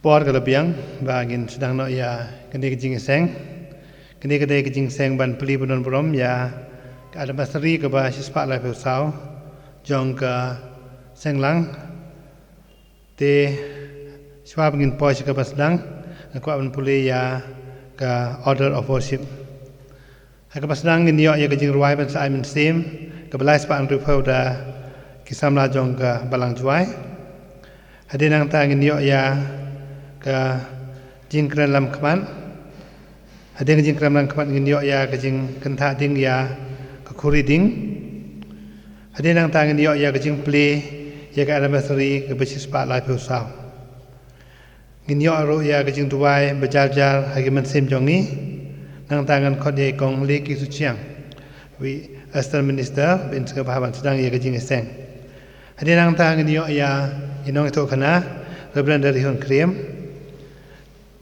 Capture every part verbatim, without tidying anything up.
Por ka la biang ba ngin sdang noh ïa kane ka jingïaseng. Kane ka dei ka jingïaseng ban plie ban don burom ïa ka anniversary kaba shispah laiphew saw jong ka Seng Lang. Te shuwa ba ngin poi sha kaba sdang, nga kwah ban pule ïa ka Order of Worship. Ha kaba sdang ngin ïoh ïa ka jingrwai ban sa ai mynsiem kaba lai spah hynriewphew da ki samla jong ka Balang Jowai. Hadien nangta ngin ïoh ïa ka jingkren lam khmat. Hadien ka jingkren lam khmat ngin ïoh ïa ka jingkynthah ding ïa ka khuri ding. Hadien nangta ngin ïoh ïa ka jingplie ïa ka anniversary kaba shispah laiphew saw. Ngin ïoh ruh ïa ka jingduwai ba jar jar ha ki mynsiem jong ngi. Nangta ngan khot ïa i Kong Leki Suchiang, i Assistant Minister, ban sngewbha ban sdang ïa ka jingïaseng. Hadien nangta ngin ïoh ïa i nongïathuhkhana, Reverend Darihun Kriem.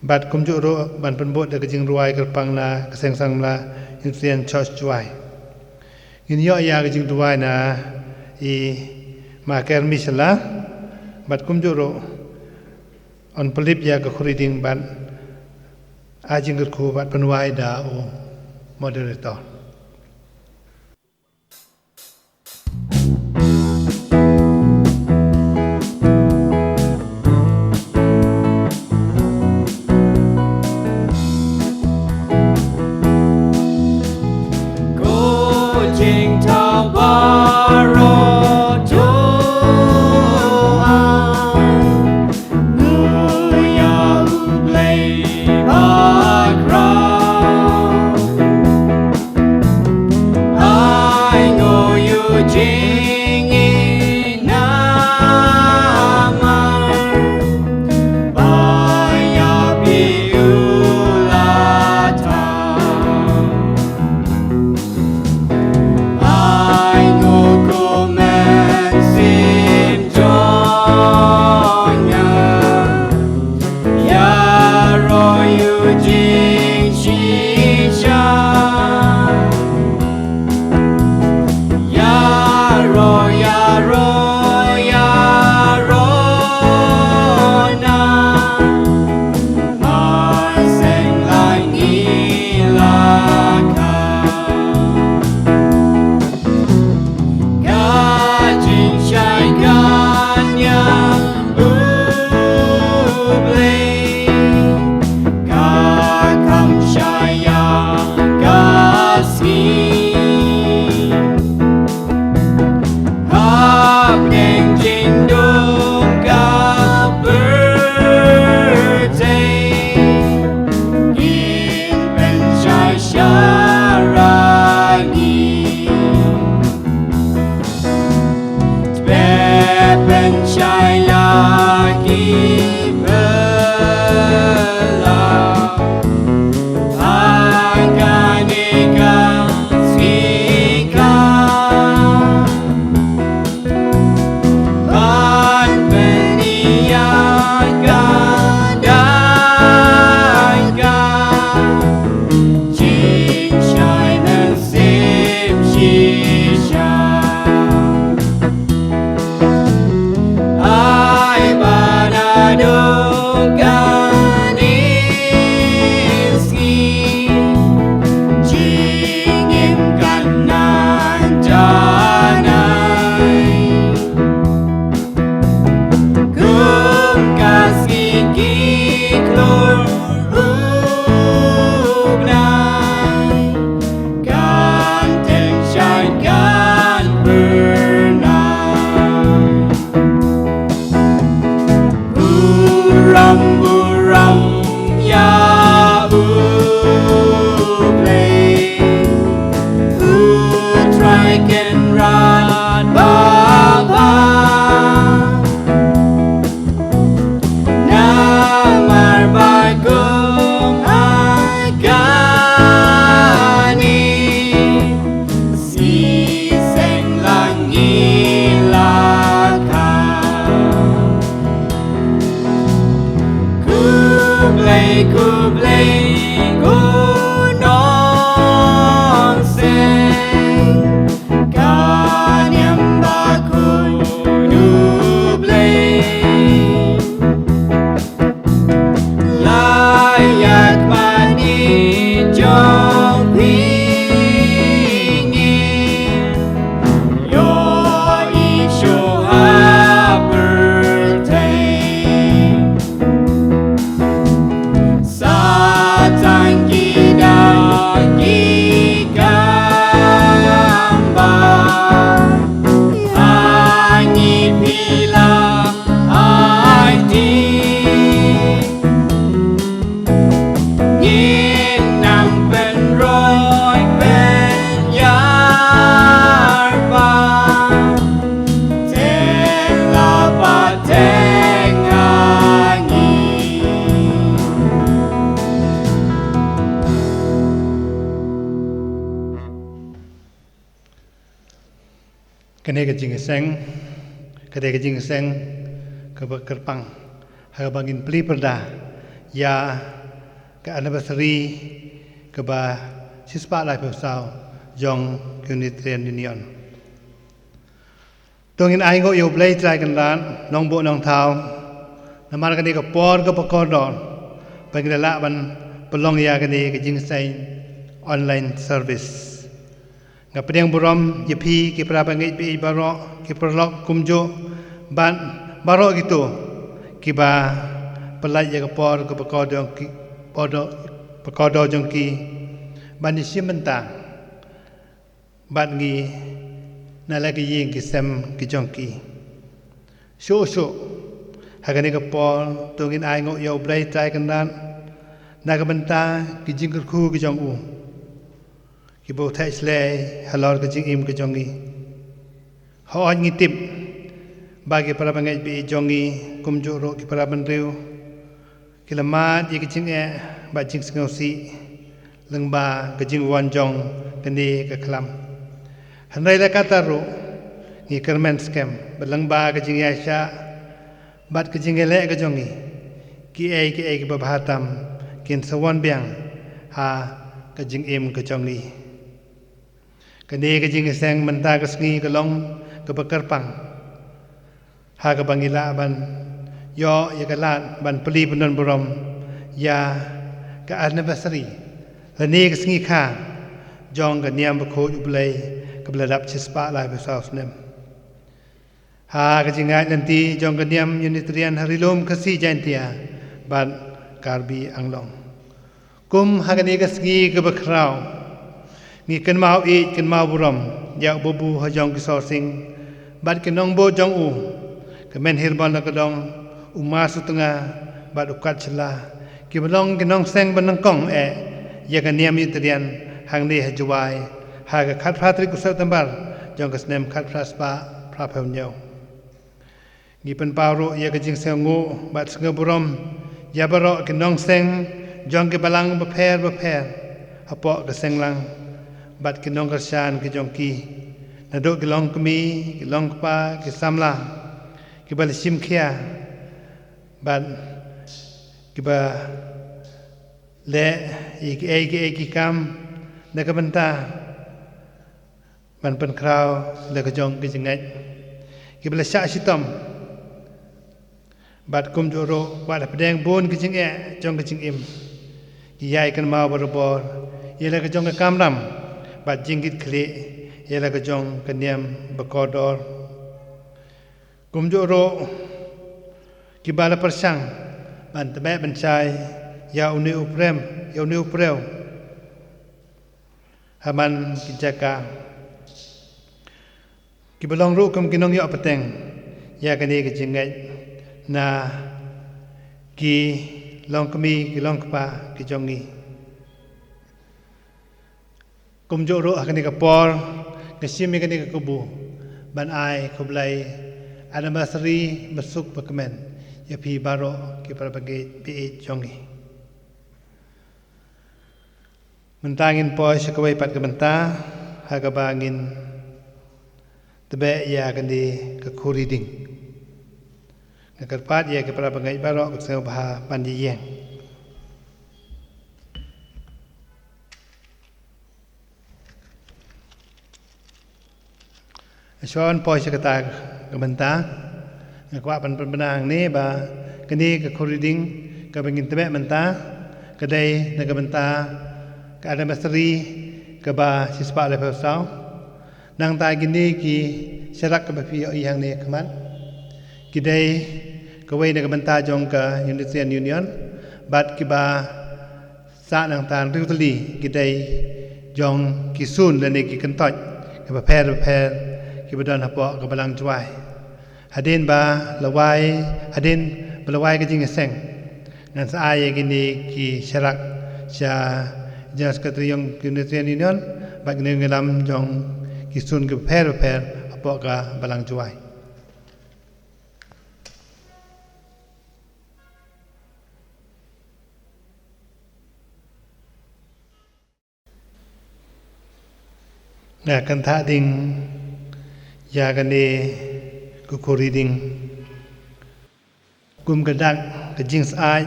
Bad kumjuh ruh ban pynbud da ka jingrwai kyrpang na ka Seng Samla Unitarian Church Jowai. Ngin ïoh ïa ka jingduwai na i Ma Kermi Shylla. Bad kumjuh ruh yn pynlip ïa ka khuri ding bad ai jingkyrkhu bad pynwai da u moderator. Ko jingthaw baroh to ai. Nguh ïa U Blei bakhraw. Ai nguh ïa u jingïeit namar ba ïa phi u la thaw. Ai nguh ko mynsiem jong nga, ïaroh ïa u jingshisha. Ïaroh, ïaroh, ïaroh na Mar Seng Lang ngi la kha. Ka jingshai ka ñiang U Blei, ka kham shai ïa ka sngi. Hapdeng jingdum ka pyrthei, ngin pynshai sha rangi. Tbeh pynshai ïa ki balang. Ha kane ka sngi ka ban pynïaid ka dang ka jingshai mynsiem shisha. Ai ba naduh kane sngi jingim kan nang janai. Kum ka sngi ki khlur u bnai, kan teng shai kan pyrnai. Burom, burom ïa U Blei, U Trai Kynrad babha. Namar ba kum ha kane sngi Seng Lang ngi la kha. Khublei, khublei ko nongseng, ka niam ba Kane ka jingïaseng, kane ka jingïaseng kaba kyrpang ha kaba ngin plie pyrda ïa ka anniversary kaba shispah laiphew saw jong Unitarian Union. To ngin ai nguh ïa U Blei Trai Kynrad, nongbuh nongthaw, namar kane ka por kaba kordor ba ngin lah ban pynlong ïa kane ka jingïaseng online service. Nga pdiang burom ïa phi ki para bangeit ba-ïeit baroh, ki paralok kumjuh bad baroh kito kiba pynlait ïa ka por kaba kordor jong ki, kordor, kaba kordor jong ki ban ïashim bynta bad ngi na la ki ïing ki sem ki jong ki. Shuh shuh ha kane ka por to ngin ai nguh ïa U Blei Trai Kynrad na ka bynta ki jingkyrkhu ki jong u kiba u theh shlei halor ka jingim ka jong ngi. Hooid ngi tip ba ki para bangeit ba-ïeit jong ngi kumjuh ruh ki para bynriew ki la mad ïa ki jingeh bad jingsngewsih lyngba ka jingwan jong kane ka khlam. Hynrei la katta ruh ngi kyrmen skhem ba lyngba ka jingïaishah bad ka jingïaleh ka jong ngi, kiei kiei kiba bha tam kin sa wan biang ha ka jingim ka jong ngi. Kane ka jingïaseng mynta ka sngi ka long kaba kyrpang ha kaba ngi lah ban ïoh ïa ka lad ban plie pyndonburom ïa ka anniversary lane ka sngi kha jong ka niam bakhuid U Blei kaba la dap shispah laiphew saw snem. Ha ka jingïaid lynti jong ka niam Unitarian ha Ri Lum Khasi Jaiñtia bad Karbi Anglong. Kum ha kane ka sngi kaba khraw ngi kynmaw ïeit kynmaw burom ïa u babu ha jong ki Sorsing bad ki nongbud jong u, ka Menhirbon Lakadong, u Masutnga bad u Katshylla, kiba long ki nongseng ba nyngkong eh ïa ka niam Unitarian hangne ha Jowai ha ka khatphra tarik u September jong ka snem khatphra spah phraphew hynñiew. Ngi pynpaw ruh ïa ka jingsngewnguh bad sngewburom ïa baroh ki nongseng jong ki balang bapher bapher hapoh ka seng lang bad ki nongkyrshan ki jong ki, naduh ki longkmie, ki longkpa, ki samla kiba la shim khia bad kiba leh ïa kiei kiei ki kam na ka bynta ban pynkhraw la ka jong ka jingngeit, kiba la shah shitom bad kumjuh ruh wat hapdeng bun ka jingeh jong ka jingim, ki ïai kynmaw barabor ïa la ka jong ka kamram bad jingkitkhlieh ïa la ka jong ka niam bakordor. Kumjuh ruh kiba la pyrshang ban tbeh ban shai ïa une u prem, ïa une u prem ha man ki jaka, kiba long ruh kum ki nongïoh pateng ïa kane ka jingngeit na ki longkmie ki longkpa ki jong ngi. Kumjuh ruh ha kane ka por nga shim ïa kane ka kabu ban ai khublei anniversary basuk bakmen ïa phi baroh ki para bangeit ba-ïeit jong ngi. Mynta ngin poi sha kawei pat ka bynta ha kaba ngin tbeh ïa kane ka khuri ding. Nga kyrpad ïa ki para bangeit baroh ka sngewbha ban ïeng. Shuwa ban poi sha kata ka bynta, nga kwah ban pynbna hangne ba kane ka khuri ding kaba ngin tbeh mynta ka dei na ka bynta ka anniversary kaba shispah laiphew saw. Nangta kine ki sharak kiba phi ïohi hangne khmat ki dei kawei na ka bynta jong ka Unitarian Union bad kiba sah nangta hynriew tylli ki dei jong ki sun lane ki kyntoit kiba pher bapher kiba don hapoh ka Balang Jowai. Hadien ba la wai, hadien ba la wai ka jingïaseng, ngan sa ai ïa kine ki sharak sha General Secretary jong ka Unitarian Union bad kine ki nongïalam jong ki sun kiba pher bapher hapoh ka Balang Jowai. Nga kynthah ding Ïa kane ka khuri ding, kum ka dak ka jingsyaid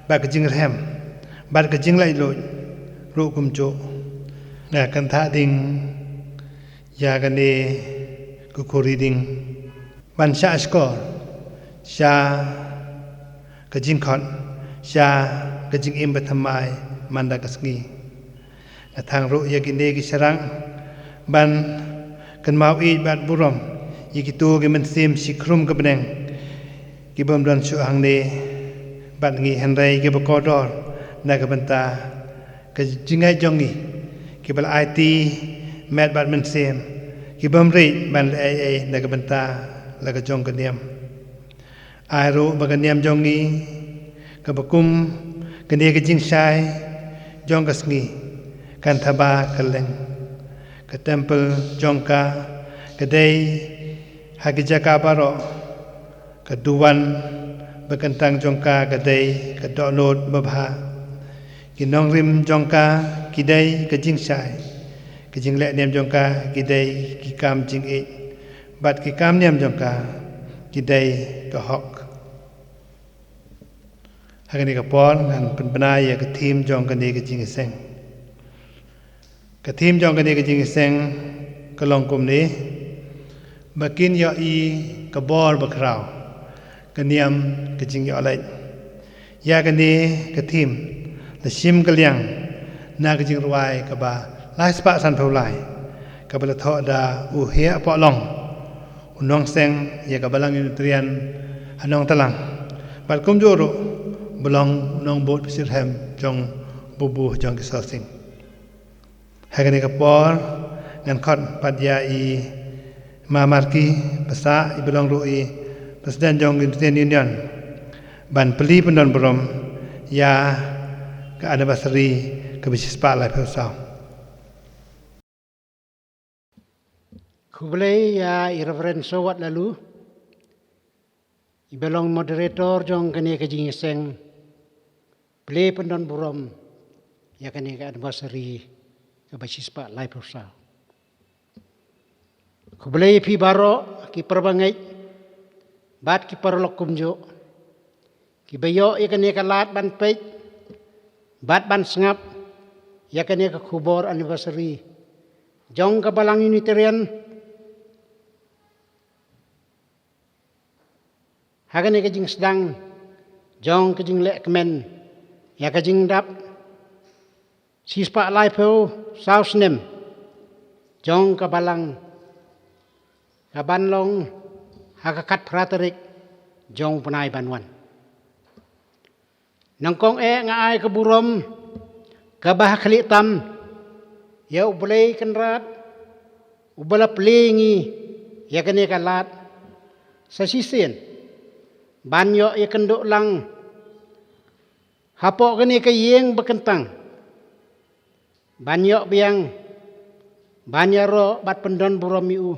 bad ka jingrhem bad ka jinglaitluid ruh kumjuh, nga kynthah ding ïa kane ka khuri ding ban shah shkor sha ka jingkhot, sha ka jingim bathymmai man la ka sngi. Nga thang ruh ïa kine ki sharang ban kynmaw ïeit bad burom ïa kito ki mynsiem shikhrum ka bneng ki bym don shuh hangne bad ngi, hynrei ki ba kordor na ka bynta ka jingngeit jong ngi, ki ba la aiti met bad mynsiem, ki bym rieh ban leh ei ei na ka bynta la ka jong ka niam. Ai ruh ba ka niam jong ngi, kaba kum kane ka jingshai jong ka sngi, kan thaba kylleng. Ka temple jong ka ka dei ha ki jaka baroh, ka duwan ba kyntang jong ka ka dei ka dohnud babha. Ki nongrim jong ka ki dei ka jingshai, ki jingleh niam jong ka ki dei ki kam jingïeit, bad ki kam niam jong ka ki dei ka hok. Ha kane ka por ngan pynbna ïa ka theme jong kane ka jingïaseng. Ka theme jong kane ka jingïaseng ka long kumne: ba kin ïohi ka bor bakhraw, ka niam ka jingïohleit. Ïa kane ka theme la shim ka liang na ka jingrwai kaba lai spah sanphew lai, kaba la thoh da u Hieh Pohlong, u nongseng ïa ka Balang Unitarian ha Nongtlang, bad kumjuh ruh ba long u nongbud shitrhem jong u Buh jong ki Sorsing. Ha kane ka por ngan khot pat ïa i Ma Marki Passah, i ba long ruh i President jong Unitarian Union, ban plie pyndonburom ïa ka anniversary kaba shispah laiphew saw. Khublei ïa i Reverend Sowat Laloo, i ba long moderator jong kane ka jingïaseng, plie pyndonburom ïa kane ka anniversary kaba shispah laiphew saw. Khublei ïa phi baroh ki parabangeit bad ki paralok kumjuh, ki ba ïoh ïa kane ka lad ban peit bad ban sngap ïa kane ka khubor anniversary jong ka Balang Unitarian ha kane ka jingsdang jong ka jingleh kmen ïa ka jingdap shispah laiphew saw snem jong ka Balang, kaban long ha ka khatphra tarik jong u bnai ban wan. Nyngkong eh nga ai ka burom kaba ha khlieh tam ïa U Blei Kynrad, u ba la plie ngi ïa kane ka lad sa shisien ban ïoh ïakynduh lang hapoh kane ka ïing bakyntang, ban ïoh biang, ban ïaroh bad pyndonburom ïa u,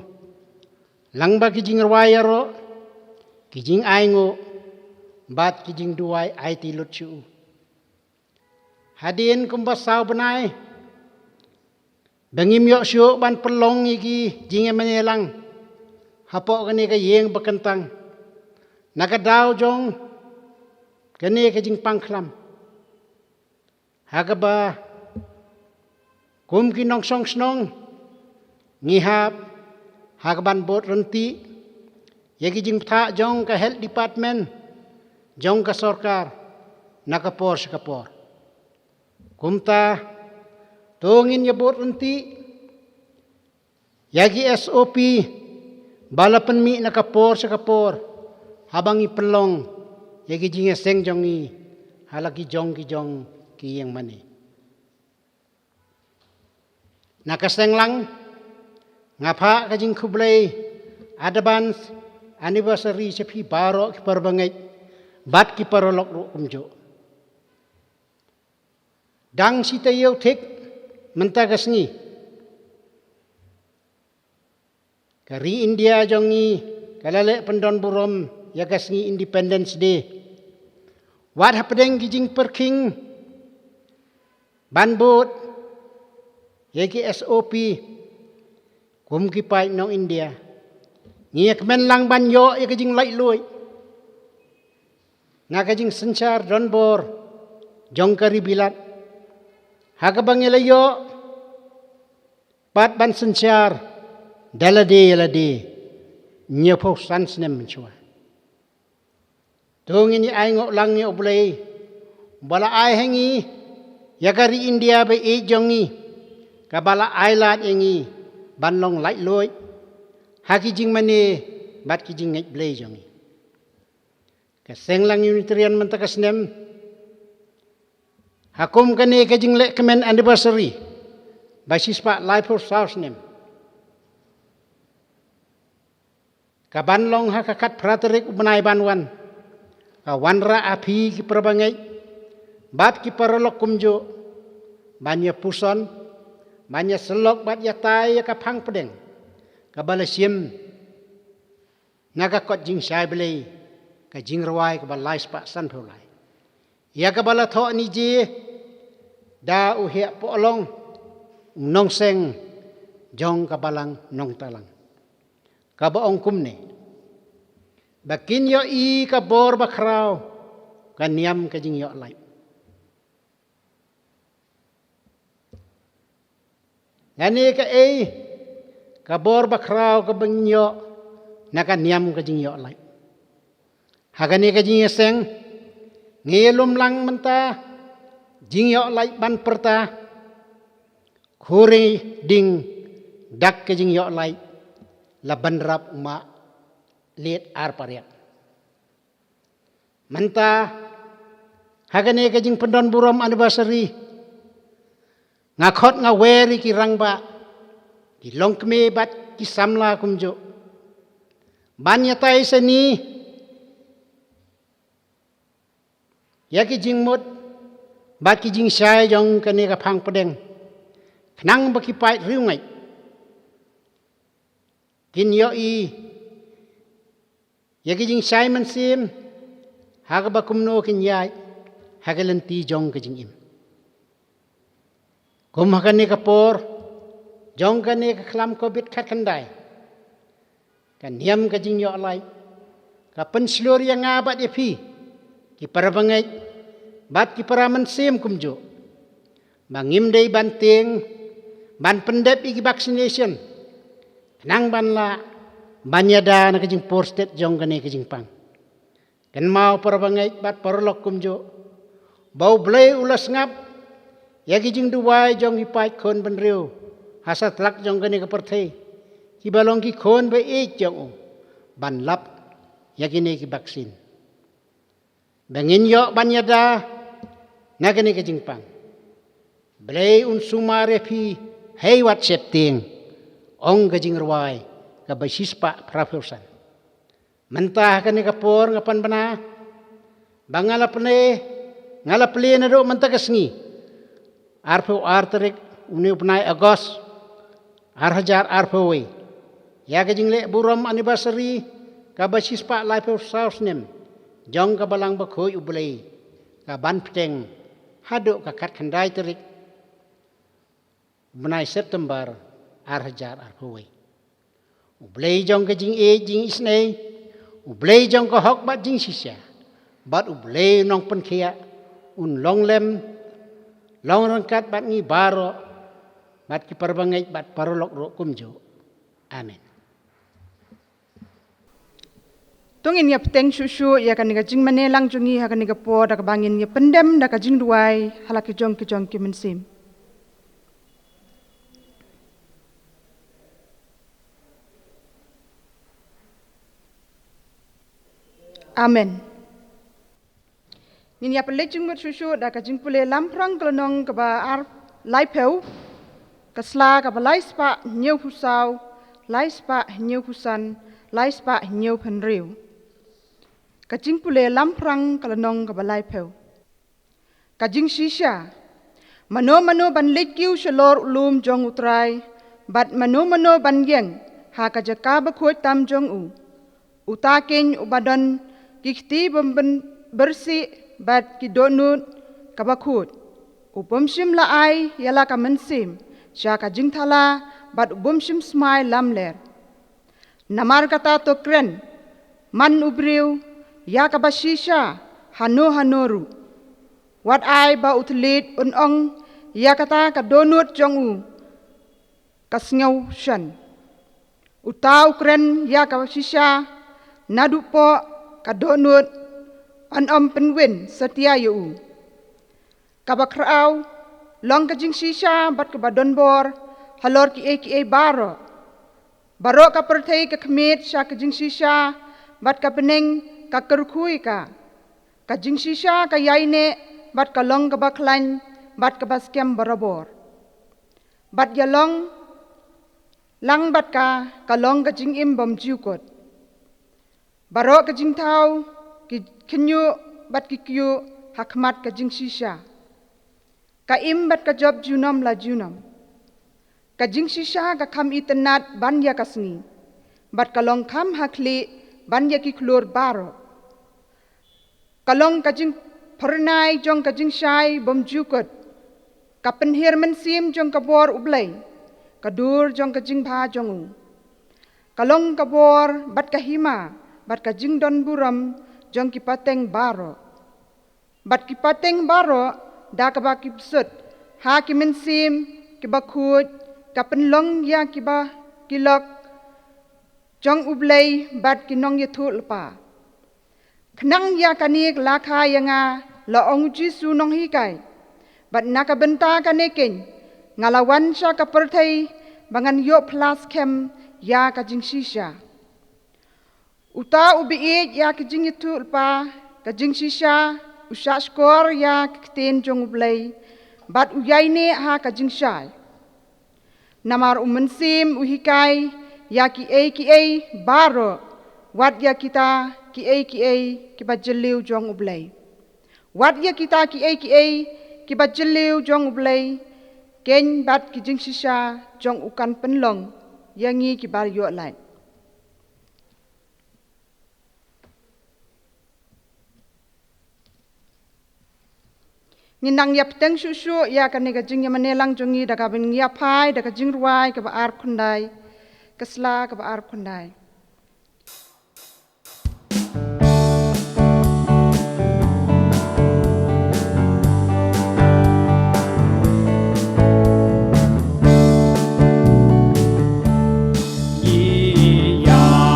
lyngba ki jingrwai ïaroh, ki jingainguh bad ki jingduwai aiti lut sha u. Hadien kumba saw bnai ba ngim ïoh shuh ban pynlong ïa ki jingïamane lang hapoh kane ka ïing bakyntang, na ka daw jong kane ka jingpang khlam, ha kaba kum ki nongshong shnong ngi hap ha kaban bud ryntih ïa ki jingbthah jong ka Health Department jong ka sorkar na ka por sha ka por. Kumta to ngin ïa bud ryntih ïa ki S O P ba la pynmih na ka por sha ka por, haba ngi pynlong ïa ki jingïaseng jong ngi ha la ki jong ki jong ki ïingmane. Na ka seng lang, nga phah ka jingkhublei advance anniversary sha phi baroh ki parabangeit bad ki paralok ruh kumjuh. Dang shi taïew thik mynta ka sngi, ka ri India jong ngi ka la leh pyndonburom ïa ka sngi Independence Day. Wat hapdeng ki jingpyrkhing ban bud ïa ki S O P kum ki paid nong India, Ngi ïa kmen lang ban ïoh ïa ka jinglaitluid na ka jingsynshar donbor jong ka ri Bilat, ha kaba ngi la ïoh pat ban synshar da lade ïa lade hynñiewphew san snem mynshuwa. To ngin ïa ainguh lang ïa U Blei ba la ai ha ngi ïa ka ri India ba ïeit jong ngi, kaba la ai lad ïa ngi ban long laitluid ha ki jingmane bad ki jingngeit Blei jong ngi. Ka Seng Lang Unitarian mynta ka snem, ha kum kane ka jingleh kmen anniversary ba shispah laiphew saw snem, ka ban long ha ka khatphra tarik u bnai ban wan, ka wanrah ha phi ki parabangeit bad ki paralok kumjuh ban ïa puson, ban ïa syllok bad ïa tai ïa ka phang pdeng kaba la shim na ka kot jingshai Blei, ka jingrwai kaba laispah sanphew lai, ïa kaba la thoh nijia da u Heh Pohlong, u nongseng jong ka Balang Nongtalang, kaba ong kumne: Ba kin ïohi ka bor bakhraw, ka niam ka jingïohlait. Lane kaei ka bor bakhraw kaba ngin ïoh na ka niam ka jingïohlait? Ha kane ka jingïaseng, ngi ïalum lang mynta jingïohlait ban pyrta: Khuri ding dak ka jingïohlait, la bynrap u mah liat ar pariat. Mynta ha kane ka jingpyndonburom anniversary, nga khot nga wer ïa ki rangbah, ki longkmie bad ki samla kumjuh ban ïatai sani ïa ki jingmut bad ki jingshai jong kane ka phang pdeng, khnang ba ki paid riewngeit kin ïohi ïa ki jingshai mynsiem ha kaba kumno kin ïaid ha ka lynti jong ka jingim. Kum ha kane ka por jong kane ka khlam Covid khatkhyndai, ka niam ka jingïohlait ka pynshlur ïa nga bad ïa phi, ki parabangeit bad ki para mynsiem kumjuh, ba ngim dei ban tieng ban pyndep ïa ki vaccination, khnang ban lah ban ïada na ka jingpur stet jong kane ka jingpang. Kynmaw parabangeit bad paralok kumjuh, ba U Blei u la sngap ïa ki jingduwai jong ki paid khun bynriew ha satlak jong kane ka pyrthei, kiba long ki khun ba ïeit jong u, ban lap ïa kine ki vaccine, ba ngin ïoh ban ïada na kane ka jingpang. Blei un sumar ïa phi hei wat sheptieng, ong ka jingrwai kaba shispah phraphew san. Mynta ha kane ka por nga pan bna ba nga la plie, nga la plie naduh mynta ka sngi, arphew ar tarik une u bnai August, ar hajar arphew wei, ïa ka jingleh burom anniversary kaba shispah laiphew saw snem jong ka Balang Bakhuid U Blei, ka ban bteng haduh ka khatkhyndai tarik u bnai September, ar hajar arphew wei. U Blei jong ka jingïeit jingisynei, U Blei jong ka hok bad jingshisha, bad U Blei u nongpynkhiah, un long lem, long ryngkat bad ngi baroh, bad ki parabangeit bad paralok ruh kumjuh. Amen. To ngin ïa bteng shuh shuh ïa kane ka jingmane lang jong ngi ha kane ka por, da kaba ngin ïa pyndem da ka jingduwai ha la ki jong ki jong ki mynsiem. Amen. Ngin ïa pynleit jingmut shuh shuh da ka jingpule Lamphrang ka lynnong kaba ar, laiphew, ka sla kaba laispah hynñiewphew saw, laispah hynñiewphew san, laispah hynñiewphew hynriew. Ka jingpule Lamphrang ka lynnong kaba laiphew. Ka jingshisha. Mano mano ban leit kiew shalor u lum jong U Trai, bad mano mano ban ïeng ha ka jaka bakhuid tam jong u, uta keiñ uba don ki kti bym byn-, byrsih bad ki dohnud kaba khuid, u bym shym la ai ïa la ka mynsiem sha ka jingthala, bad u bym shym smai lamler. Namar kata to kren man u briew ïa kaba shisha hano hano ruh. Wat ai ba u thylliej un ong ïa kata ka dohnud jong u ka sngewshan. Uta u kren ïa kaba shisha naduh poh ka dohnud un ym pynwin satia ïa u. Kaba khraw, long ka jingshisha bad kaba donbor halor kiei kiei baroh. Baroh ka pyrthei ka khmih sha ka jingshisha bad ka bneng ka kyrkhu ïa ka. Ka jingshisha ka ïaineh bad ka long kaba khlaiñ bad kaba skhem barabor. Bad ïa long lang bad ka, ka long ka jingim bymjukut. Baroh ka jingthaw ki khynñiuh bad ki kyiuh ha khmat ka jingshisha. Ka im bad ka jop junom la junom. Ka jingshisha ka kham itynnad ban ïa ka sngi bad ka long kham ha khlieh ban ïa ki khlur baroh. Ka long ka jingphyrnai jong ka jingshai bymjukut. Ka pynhiar mynsiem jong ka bor U Blei, ka dur jong ka jingbha jong u. Ka long ka bor bad ka hima bad ka jingdon burom jong ki pateng baroh. Bad ki pateng baroh da kaba ki bsut ha ki mynsiem kiba khuid, ka pynlong ïa kiba ki lok jong U Blei bad ki nongïathuhlypa. Khnang ïa kane la kha ïa nga, la ong U Jisu nonghikai. Bad na ka bynta kane keiñ nga la wan sha ka pyrthei ba ngan ïoh phla skhem ïa ka jingshisha. Uta u baieit ïa ka jingïathuhlypa, ka jingshisha, u shahshkor ïa ka ktien jong U Blei bad u ïaineh ha ka jingshai. Namar u mynsiem u hikai ïa kiei kiei baroh, wat ïa kita kiei kiei kiba jylliew jong U Blei. Wat ïa kita kiei kiei kiba jylliew jong U Blei keiñ bad ki jingshisha jong u kan pynlong ïa ngi kiba ïoh lait. Ngin nang ïa bteng shuh shuh ïa kane ka jingïamane lang jong ngi da kaba ngin ïa phai da ka jingrwai kaba arphew khyndai, ka sla kaba arphew khyndai.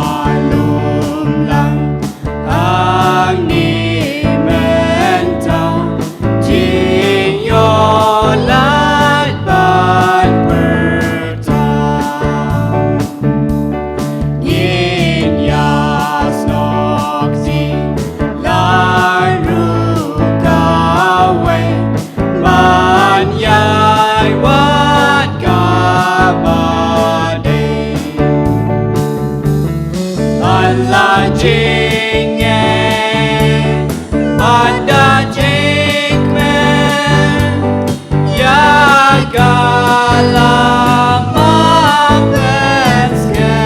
Ïalum lang hangne mynta, jingïoh lait ban pyrta. Ngin ïa snoh sih la ruh kawei, ban ïai wad kaba dei. Ban la jingeh bad da jingkmen ïa ka lama pynskhem.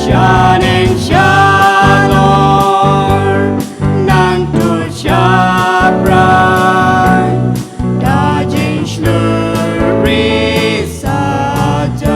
Shaneng shalor nangtu shabrai, da jingshlur ri sajan.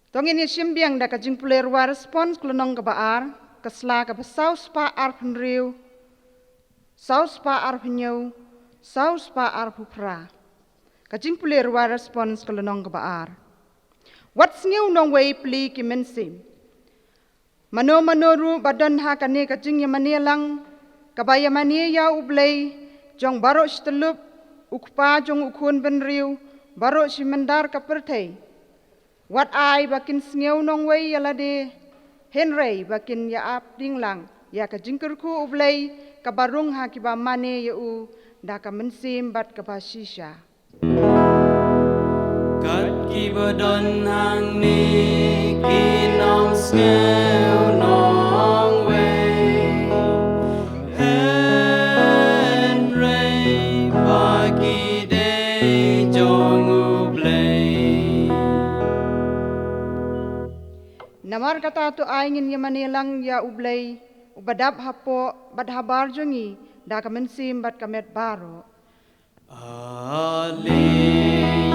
To ngin ïa shim biang da ka jingpule rwai response ka lynnong kaba ar, ka sla kaba saw spah arphew hynriew, saw spah arphew hynñiew, saw spah arphew phra. Ka jingpule rwai response ka lynnong kaba ar. Wat sngew nongwei, plie ki mynsiem. Mano mano ruh ba don ha kane ka jingïamane lang, kaba ïamane ïa U Blei jong baroh shi tyllup, U Kpa jong u khun bynriew, baroh shi myndar ka pyrthei, wat ai ba kin sngew nongwei ïa lade, hynrei ba kin ïa ap ding lang ïa ka jingkyrkhu U Blei kaba rung ha kiba mane ïa u da ka mynsiem bad kaba shisha. Kat kiba don hangne kin ym sngew nongwei, hynrei ba ki dei jong U Blei. Namar kata to ai ngin ïamane lang ïa U Blei, uba dap hapoh bad habar jong ngi da ka mynsiem bad ka met baroh. Ale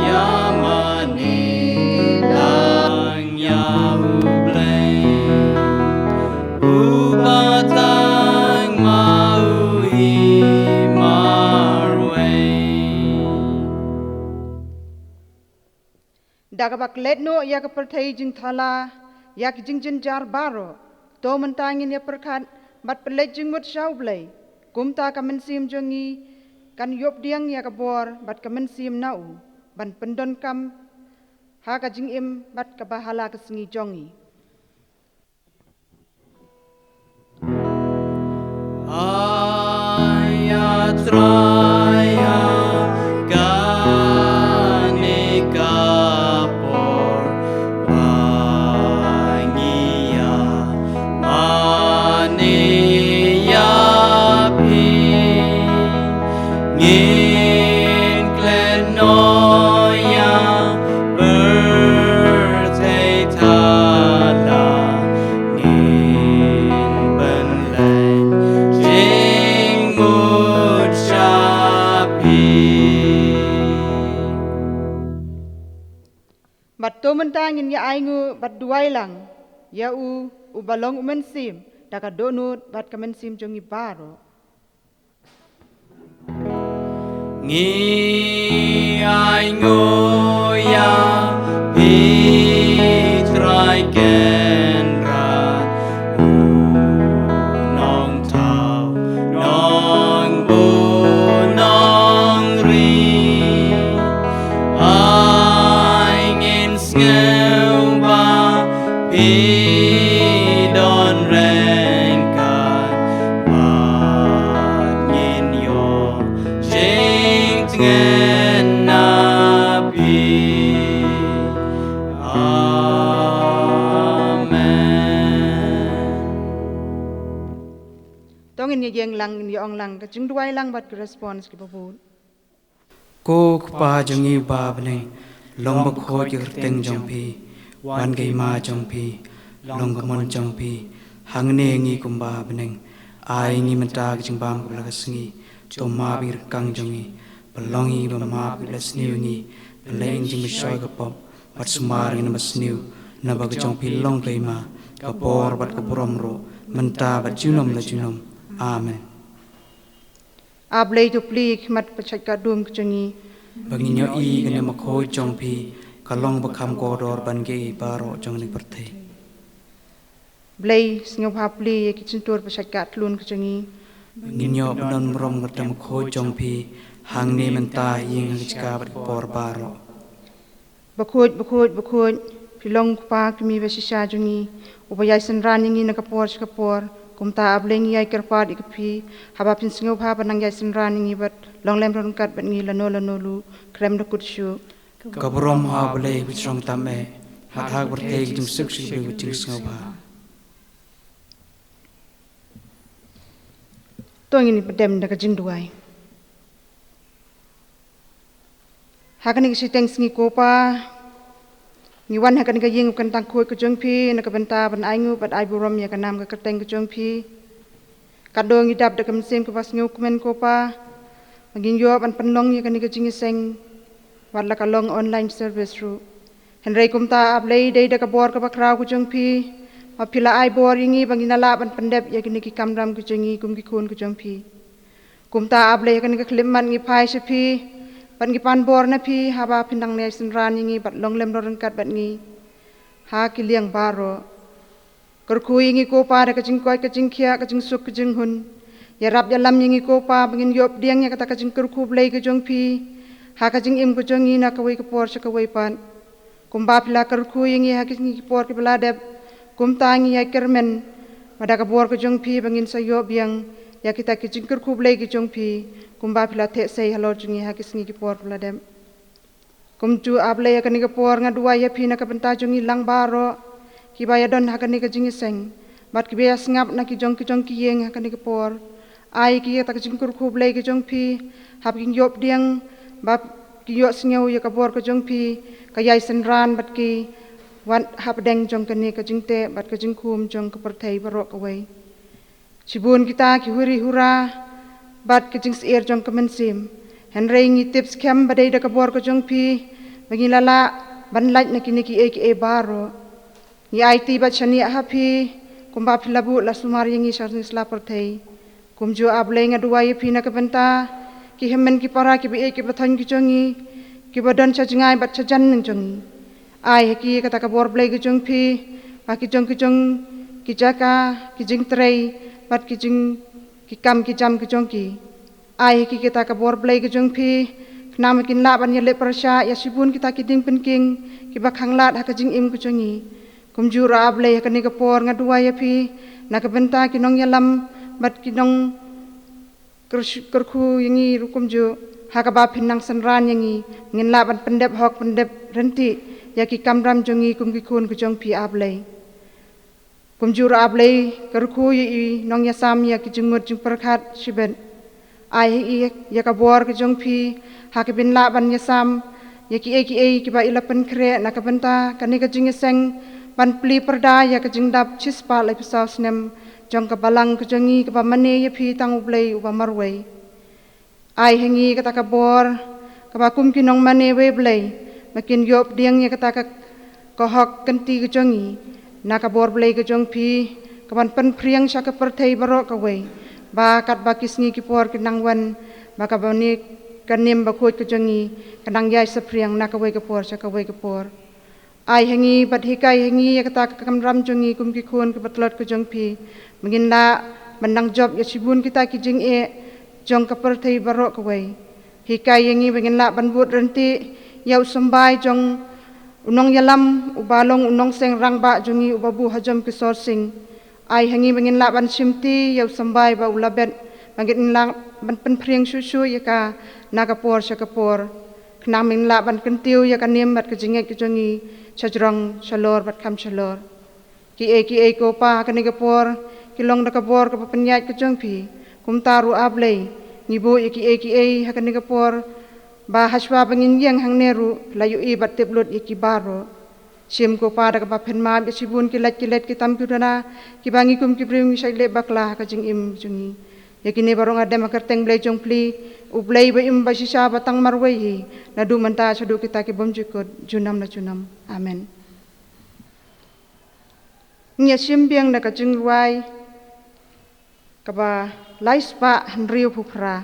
ïamane lang ïa U Blei, uba tang ma u hi marwei. Da kaba klet noh ïa ka pyrthei jingthala ïa ki jingjynjar baroh, to mynta ngin ïa pyrkhat bad pynleit jingmut sha U Blei. Kumta ka mynsiem jong ngi kan ïoh pdiang ïa ka bor bad ka mynsiem na u, ban pyndonkam ha ka jingim bad kaba ha la ka sngi jong ngi. Ai ïa Trai ha kane ka por, ba ngi ïamane ïa phi. Ngin klet noh ïa pyrthei thala, ngin pynleit jingmut sha phi. Bad to mynta ngin ïa ainguh bad duwai lang ïa u, uba long U Mynsiem, da ka dohnud bad ka mynsiem jong ngi baroh. Ngi ainguh ïa phi Trai Kynrad, u Nongthaw Nongbuh Nongri. Ai ngin sngew ba phi don ryngkat bad ngin ïoh jingtngen na phi. Amen. To ngin ïa ïeng lang, ngin ïa ong lang ka jingduwai lang bad ka response kiba bud. Ko Kpa jong ngi uba ha bneng, long bakhuid ka kyrteng jong phi, wan ka hima jong phi, long ka mon jong phi hangne ha ngi kumba ha bneng. Ai ngi mynta ka jingbam kaba la ka sngi. To map ïa ki ryngkang jong ngi, pynlong ïa ngi ba map, pynlehsniew ïa ngi, pynlong ïa ngi jingmynshuwa ka pop, bad sumar ïa ngi na basniew, naba ka jong phi long ka hima, ka bor bad ka burom ruh, mynta bad junom la junom. Amen. A Blei, to plie ïa ki khmat ba shait ka dum ka jong ngi, ba ngin ïohi kane ka bakhuid jong phi, ka long ba kham kordor ban ïa ki baroh jong kane ka pyrthei. Blei, sngewbha plie ïa ki jingtur ba shait ka tlun ka jong ngi, ba ngin ïoh ban don burom kata ka bakhuid jong phi, hangne mynta, ïing ha ka jaka bad ka por baroh. Bakhuid, bakhuid, bakhuid, phi long Kpa kmie ba shisha jong ngi, uba ïai synran ïa ngi na ka por sha ka por. Kumta A Blei, ngi ïai kyrpad ïa ka phi, haba phin sngewbha ban nang ïai synran ïa ngi bad long lem ryngkat bad ngi lano lano ruh, khlem da kut shuh. Ka burom ha U Blei ba shong tam eh, ha ka pyrthei ka jingsuk suk, ka jingsngewbha. To ngin ïa pdem da ka jingduwai. Ha kane ka shiteng sngi ko Pa, ngi wan ha kane ka ïing ba kyntang khuid ka jong phi na ka bynta ban ainguh bad ai burom ïa ka nam ka kyrteng ka jong phi. Katno ngi dap da ka mynsiem kaba sngewkmen ko Pa, ba ngin ïoh ban pynlong ïa kane ka jingïaseng, wat la ka long online service ruh. Hynrei kumta A Blei, dei da ka bor kaba khraw ka jong phi, ma phi la ai bor ïa ngi ba ngin lah ban pyndep ïa kine ki kamram ki jong ngi kum ki khun ki jong phi. Kumta A Blei, ha kane ka khyllipmat ngi phai sha phi bad ngi pan bor na phi, haba phin nang ïai synran ïa ngi bad long lem ryngkat bad ngi ha ki liang baroh. Kyrkhu ïa ngi ko Pa da ka jingkoit ka jingkhiah, ka jingsuk ka jinghun. Ïarap ïalam ïa ngi ko Pa ba ngin ïoh pdiang ïa kata ka jingkyrkhu Blei ka jong phi ha ka jingim ka jong ngi na kawei ka por sha kawei pat. Kumba phi la kyrkhu ïa ngi ha ki sngi ki por kiba la dep, kumta ngi ïai kyrmen ba da ka bor ka jong phi ba ngin sa ïoh biang ïa kita ki jingkyrkhu Blei ki jong phi, kumba phi la theh sei halor jong ngi ha ki sngi ki por kiba la dep. Kumjuh A Blei, ha kane ka por nga duwai ïa phi na ka bynta jong ngi lang baroh kiba ïadon ha kane ka jingïaseng bad kiba ïasngap na ki jong ki jong ki ïing ha kane ka por. Ai ki ïa kata ka jingkyrkhu Blei ka jong phi, hap kin ïoh pdiang, bad kin ïoh sngew ïa ka bor ka jong phi ka ïai synran bad ki, wat hapdeng jong kane ka jingteh bad ka jingkhum jong ka pyrthei baroh kawei. Shibun kita ki huri hura bad ka jingsyier jong ka mynsiem. Hynrei ngi tip skhem ba dei da ka bor ka jong phi ba ngi la lah ban lait na kine kiei kiei baroh. Ngi aiti bad shaniah ha phi, kumba phi la buh la sumar ïa ngi sha ngi sla pyrthei. Kumjuh A Blei, nga duwai ïa phi na ka bynta ki hynmen ki para, kiba ïeit kiba thoiñ ki jong ngi, kiba don sha jngai bad sha jan jong ngi. Ai ha ki kata ka bor Blei ka jong phi ha ki jong ki jong ki jaka, ki jingtrei bad ki jing, ki kam ki jam ki jong ki. Ai ha ki kata ka bor Blei ka jong phi, khnang ba kin lah ban ïaleh pyrshah ïa shibun kita ki dieng pynking kiba khanglad ha ka jingim ka jong ngi. Kumjuh ruh A Blei, ha kane ka por nga duwai ïa phi na ka bynta ki nongïalam bad ki nong kyr-, kyrkhu ïa ngi ruh kumjuh, ha kaba phin nang synran ïa ngi, ngin lah ban pyndep hok pyndep ryntih ïa ki kamram jong ngi kum ki khun ka jong phi A Blei. Kumjuh ruh A Blei, kyrkhu ïa i nongïasam ïa ki jingmut jingpyrkhat shibit. Ai ha i ïa ka bor ka jong phi ha ka ban lah ban ïasam ïa kiei kiei kiba i la pynkhreh na ka bynta kane ka jingïaseng ban plie pyrda ïa ka jingdap shispah laiphew saw snem jong ka balang ka jong ngi, kaba mane ïa phi tang U Blei uba marwei. Ai ha ngi kata ka bor kaba kum ki nongmane wei Blei, ba kin ïoh pdiang ïa kata ka, ka hok kynti ka jong ngi na ka bor Blei ka jong phi, kaban pynphriang sha ka pyrthei baroh kawei, ba katba ki sngi ki por ki nang wan, ba kaba ne ka nim bakhuid ka jong ngi ka nang ïai saphriang na kawei ka por sha kawei ka por. Ai ha ngi bad hikai ha ngi ïa kata ka kamram jong ngi kum ki khun kiba tlot ka jong phi, ba ngin lah ban nang jop ïa shibun kita ki jingeh jong ka pyrthei baroh kawei. Hikai ïa ngi ba ngin lah ban bud ryntih ïa u symbai jong u nongïalam uba long u nongseng rangbah jong ngi uba buh ha jong ki sor sing. Ai ha ngi ba ngin lah ban shimti ïa u symbai ba u la bet, ba ngin lah ban pynphriang shuh shuh ïa ka na ka por sha ka por, khnang ba ngin lah ban kyntiew ïa ka nim bad ka jingngeit ka jong ngi shajrong shalor bad kham shalor. Kiei kiei ko Pa, ha kane ka por ki long da ka bor kaba pynïaid ka jong phi. Kumta ruh A Blei, ngi buh ïa kiei kiei ha kane ka por, ba hashwa ba ngin ïeng hangne ruh la ïohi bad tip lut ïa ki baroh. Shim ko Pa da kaba phin map ïa shibun ki lait ki let, ki tam ki duna, kiba ngi kum ki briew ngi shait leh bakla ha ka jingim jong ngi. Ïa kine baroh nga dem ha ka kyrteng Blei jong phi, U Blei ba im ba shisha ba tang marwei hi, naduh mynta shaduh kita ki bymjukut, junom la junom. Amen. Ngi ïa shim biang da ka jingrwai kaba lai spah hynriewphew phra.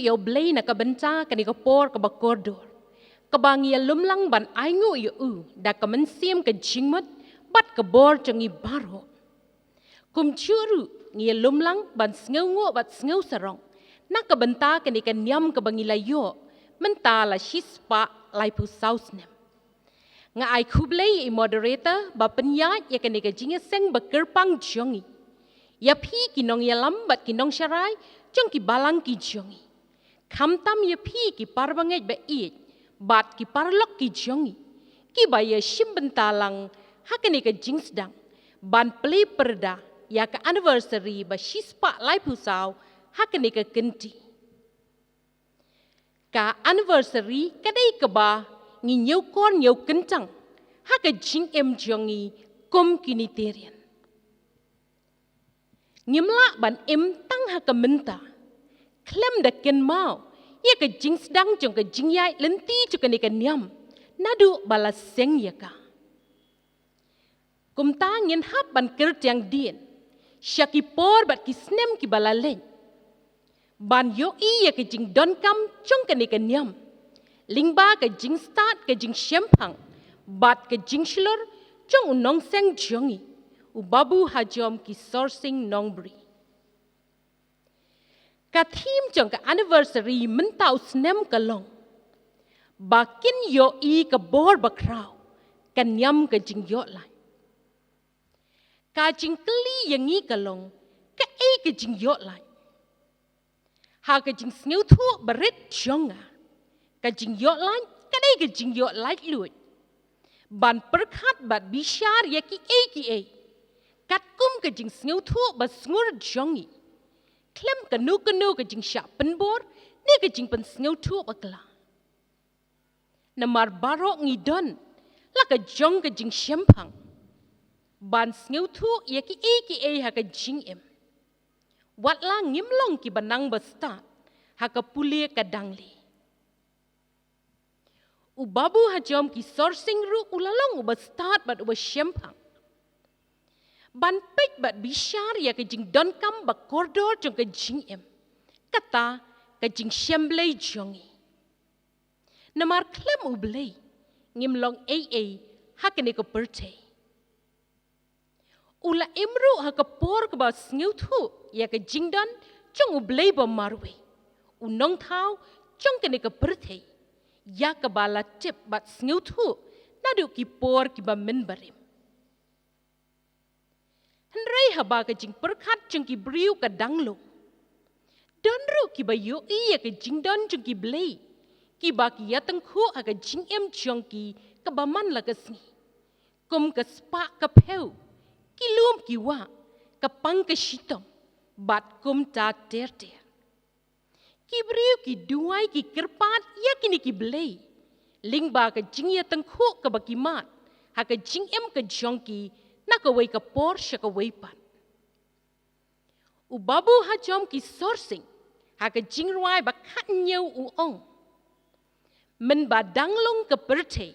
ïa U Blei na ka bynta kane ka por kaba kordor, kaba ngi ïalumlang ban ainguh ïa u da ka mynsiem ka jingmut bad ka bor jong ngi baroh. Kumjuh ruh ngi ïalumlang ban sngewnguh bad sngewsarong na ka bynta kane ka niam kaba ngi la ïoh mynta la shispah laiphew saw snem. Nga ai khublei ïa i moderator ba pynïaid ïa kane ka jingïaseng ba kyrpang jong ngi, ïa phi ki nongïalam bad ki nongsharai jong ki balang ki jong ngi, khamtam ïa phi ki parabangeit ba ïeit bad ki paralok ki jong ngi, kiba ïashim bynta lang ha kane ka jingsdang ban plie pyrda ïa ka anniversary ba shispah laiphew saw ha kane ka kynti. Ka anniversary ka dei kaba ngi ñiewkor ñiewkyntang ha ka jingim jong ngi kum ki Unitarian. Ngim lah ban im tang ha ka mynta khlem da kynmaw ïa ka jingsdang jong ka jingïaid lynti jong kane ka niam naduh ba la seng ïa ka. Kumta ngin hap ban kyrtiang dien sha ki por bad ki snem kiba la leit, ban ïohi ïa ka jingdonkam jong kane ka niam lyngba ka jingstad ka jingshemphang bad ka jingshlur jong u nongseng jong ngi, u Babu Hajom Kisorsing Nongbri. Ka theme jong ka anniversary mynta u snem ka long: Ba kin ïohi ka bor bakhraw, ka niam ka jingïohlad. Ka jingkylli ïa ngi ka long, kaei ka jingïohlad? Ha ka jingsngewthuh barit jong nga, ka jingïohlad ka dei ka jingïoh laitluid ban pyrkhat bad bishar ïa kiei kiei katkum ka jingsngewthuh basngur jong ngi, khlem kano kano ka jingshah pynbor ne ka jingpynsngewthuh bakla. Namar baroh ngi don la ka jong ka jingshemphang ban sngewthuh ïa kiei kiei ha ka jingim, wat la ngim long kiba nang bastad ha ka pule ka dangle. U Babu Hajom Kisorsing ruh u la long uba stad bad uba shemphang ban peit bad bishar ïa ka jingdonkam bakordor jong ka jingim, kata ka jingshem Blei jong ngi. Namar khlem U Blei ngim long ei ei ha kane ka pyrthei. U la im ruh ha ka por kaba sngewthuh ïa ka jingdon jong U Blei ba marwei, u nongthaw jong kane ka pyrthei, ïa kaba la tip bad sngewthuh naduh ki por kiba mynbarim. Hynrei haba ka jingpyrkhat jong ki briew ka dang lung, don ruh kiba ïohi ïa ka jingdon jong ki blei kiba ki ïatyngkhuh ha ka jingim jong ki kaba man la ka sngi, kum ka spah ka phew, ki lum ki wah, ka pang ka shitom bad kumta ter ter. Ki briew ki duwai ki kyrpad ïa kine ki blei lyngba ka jingïatyngkhuh kaba ki mad ha ka jingim ka jong ki na kawei ka por sha kawei pat. U Babu Hajom Kisorsing ha ka jingrwai ba khathynñiew u ong: Mynba dang lung ka pyrthei,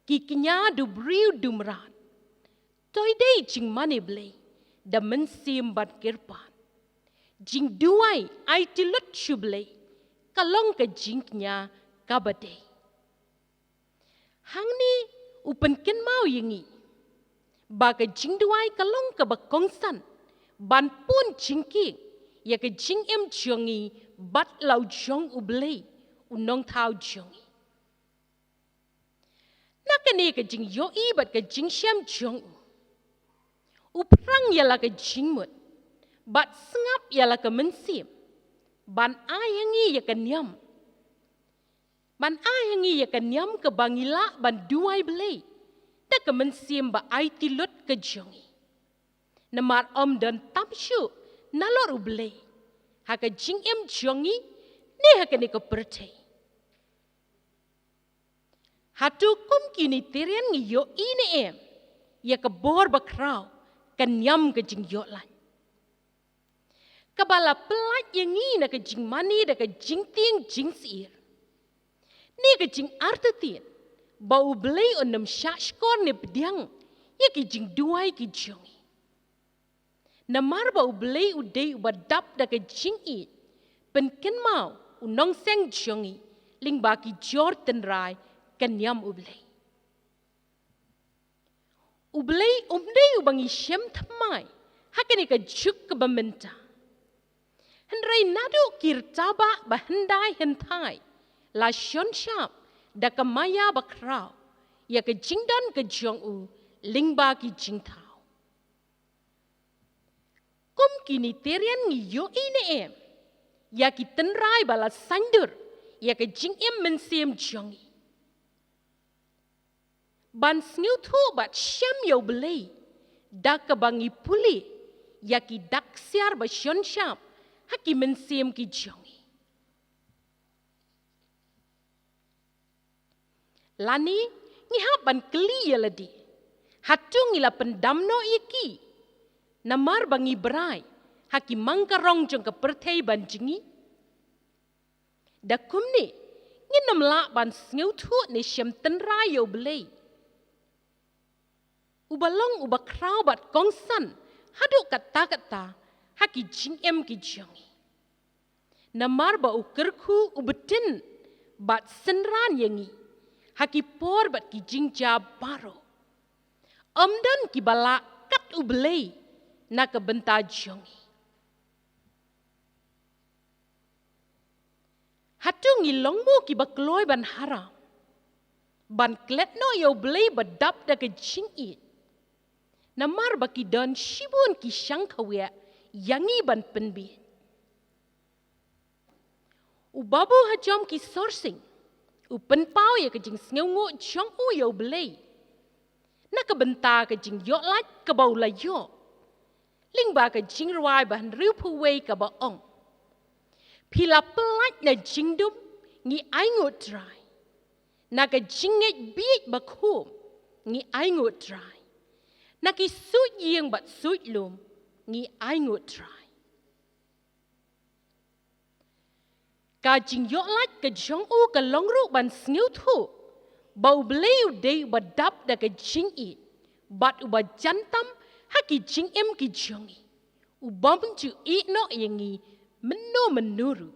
ki kñia du briew du mrad, to dei jingmane Blei da mynsiem bad kyrpad. Jingduwai aiti lut sha U Blei ka long ka jingkñia kaba dei. Hangne u pynkynmaw ïa ngi ba ka jingduwai ka long kaba kongsan ban pun jingkieng ïa ka jingim jong ngi bad la u jong U Blei, u nongthaw jong ngi. Na kane ka jingïohi bad ka jingshem jong u, u phrang ïa la ka jingmut bad sngap ïa la ka mynsiem ban ai ha ngi ïa ka niam, ban ai ha ngi ïa ka niam kaba ngi lah ban duwai Blei da ka mynsiem ba aiti lut ka jong ngi. Namar ym don tam shuh nalor U Blei ha ka jingim jong ngi ne ha kane ka pyrthei. Hato kum ki Unitarian ngi ïohi ne em ïa ka bor bakhraw, ka niam ka jingïohlad, kaba la pyllait ïa ngi na ka jingmane da ka jingtieng jingsyier ne ka jingartatien ba U Blei un ym shahshkor ne pdiang ïa ki jingduwai ki jong ngi? Namar ba U Blei u dei uba dap da ka jingïeit, pynkynmaw u nongseng jong ngi lyngba ki jor tynrai ka niam U Blei. U Blei um dei uba ngi shem thymmai ha kane ka juk kaba mynta. Hynrei naduh ki rta ba hyndai hynthai la shon shap da ka maïa bakhraw ïa ka jingdon ka jong u lyngba ki jingthaw. Kum ki Unitarian ngi ïohi ne em ïa ki tynrai ba la saiñdur ïa ka jingim mynsiem jong ngi? Ban sngewthuh bad shem ïa U Blei da kaba ngi pule ïa ki dak ksiar ba shon shap ha ki mynsiem ki jong ngi. Lane ngi hap ban kylli ïa lade, hato ngi la pyndam noh ïa ki namar ba ngi brai ha ki mang ka rong jong ka pyrthei ban jngi? Da kumne ngin ym lah ban sngewthuh ne shem tynrai ïa U Blei, uba long uba khraw bad kongsan haduh katta katta ha ki jingim ki jong ngi. Namar ba u kyrkhu u btin bad synran ïa ngi ha ki por bad ki jingjia baroh. Ym don kiba lah kat U Blei na ka bynta jong ngi. Hato ngi long mo kiba kloi ban haram, ban klet noh ïa U Blei ba dap da ka jingïeit, namar ba ki don shibun ki shang khawiah ïa ngi ban pynbieit? U Babu hajrong ki sorsing u pynpaw ïa ka jingsngewnguh jong u ïa U Blei na ka bynta ka jingïoh lait kaba u la ïoh, lyngba ka jingrwai ba hynriewphew wei kaba ong: Phi la pyllait na jingdum, ngi ainguh Trai. Na ka jingngeit bieit ba khum, ngi ainguh Trai. Na ki suit ïing bad suit lum, ngi ainguh Trai. Ka jingïoh lait ka jong u ka long ruh ban sngewthuh ba U Blei u dei uba dap da ka jingïeit bad uba jan tam ha ki jingim ki jong ngi, u bym ju ïehnoh ïa ngi mynno mynno ruh.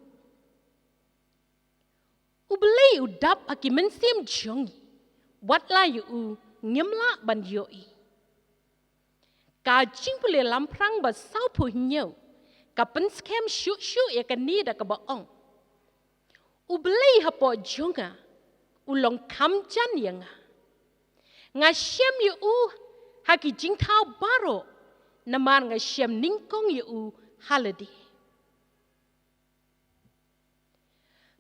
U Blei u dap ha ki mynsiem jong ngi, wat la ïa u ngim lah ban ïohi. Ka jingpule lamphrang ba sawphew hynñiew ka pynskhem shuh shuh ïa kane da kaba ong: U Blei hapoh jong nga u long kham jan ïa nga. Nga shem ïa u ha ki jingthaw baroh, namar nga shem nyngkong ïa u ha lade.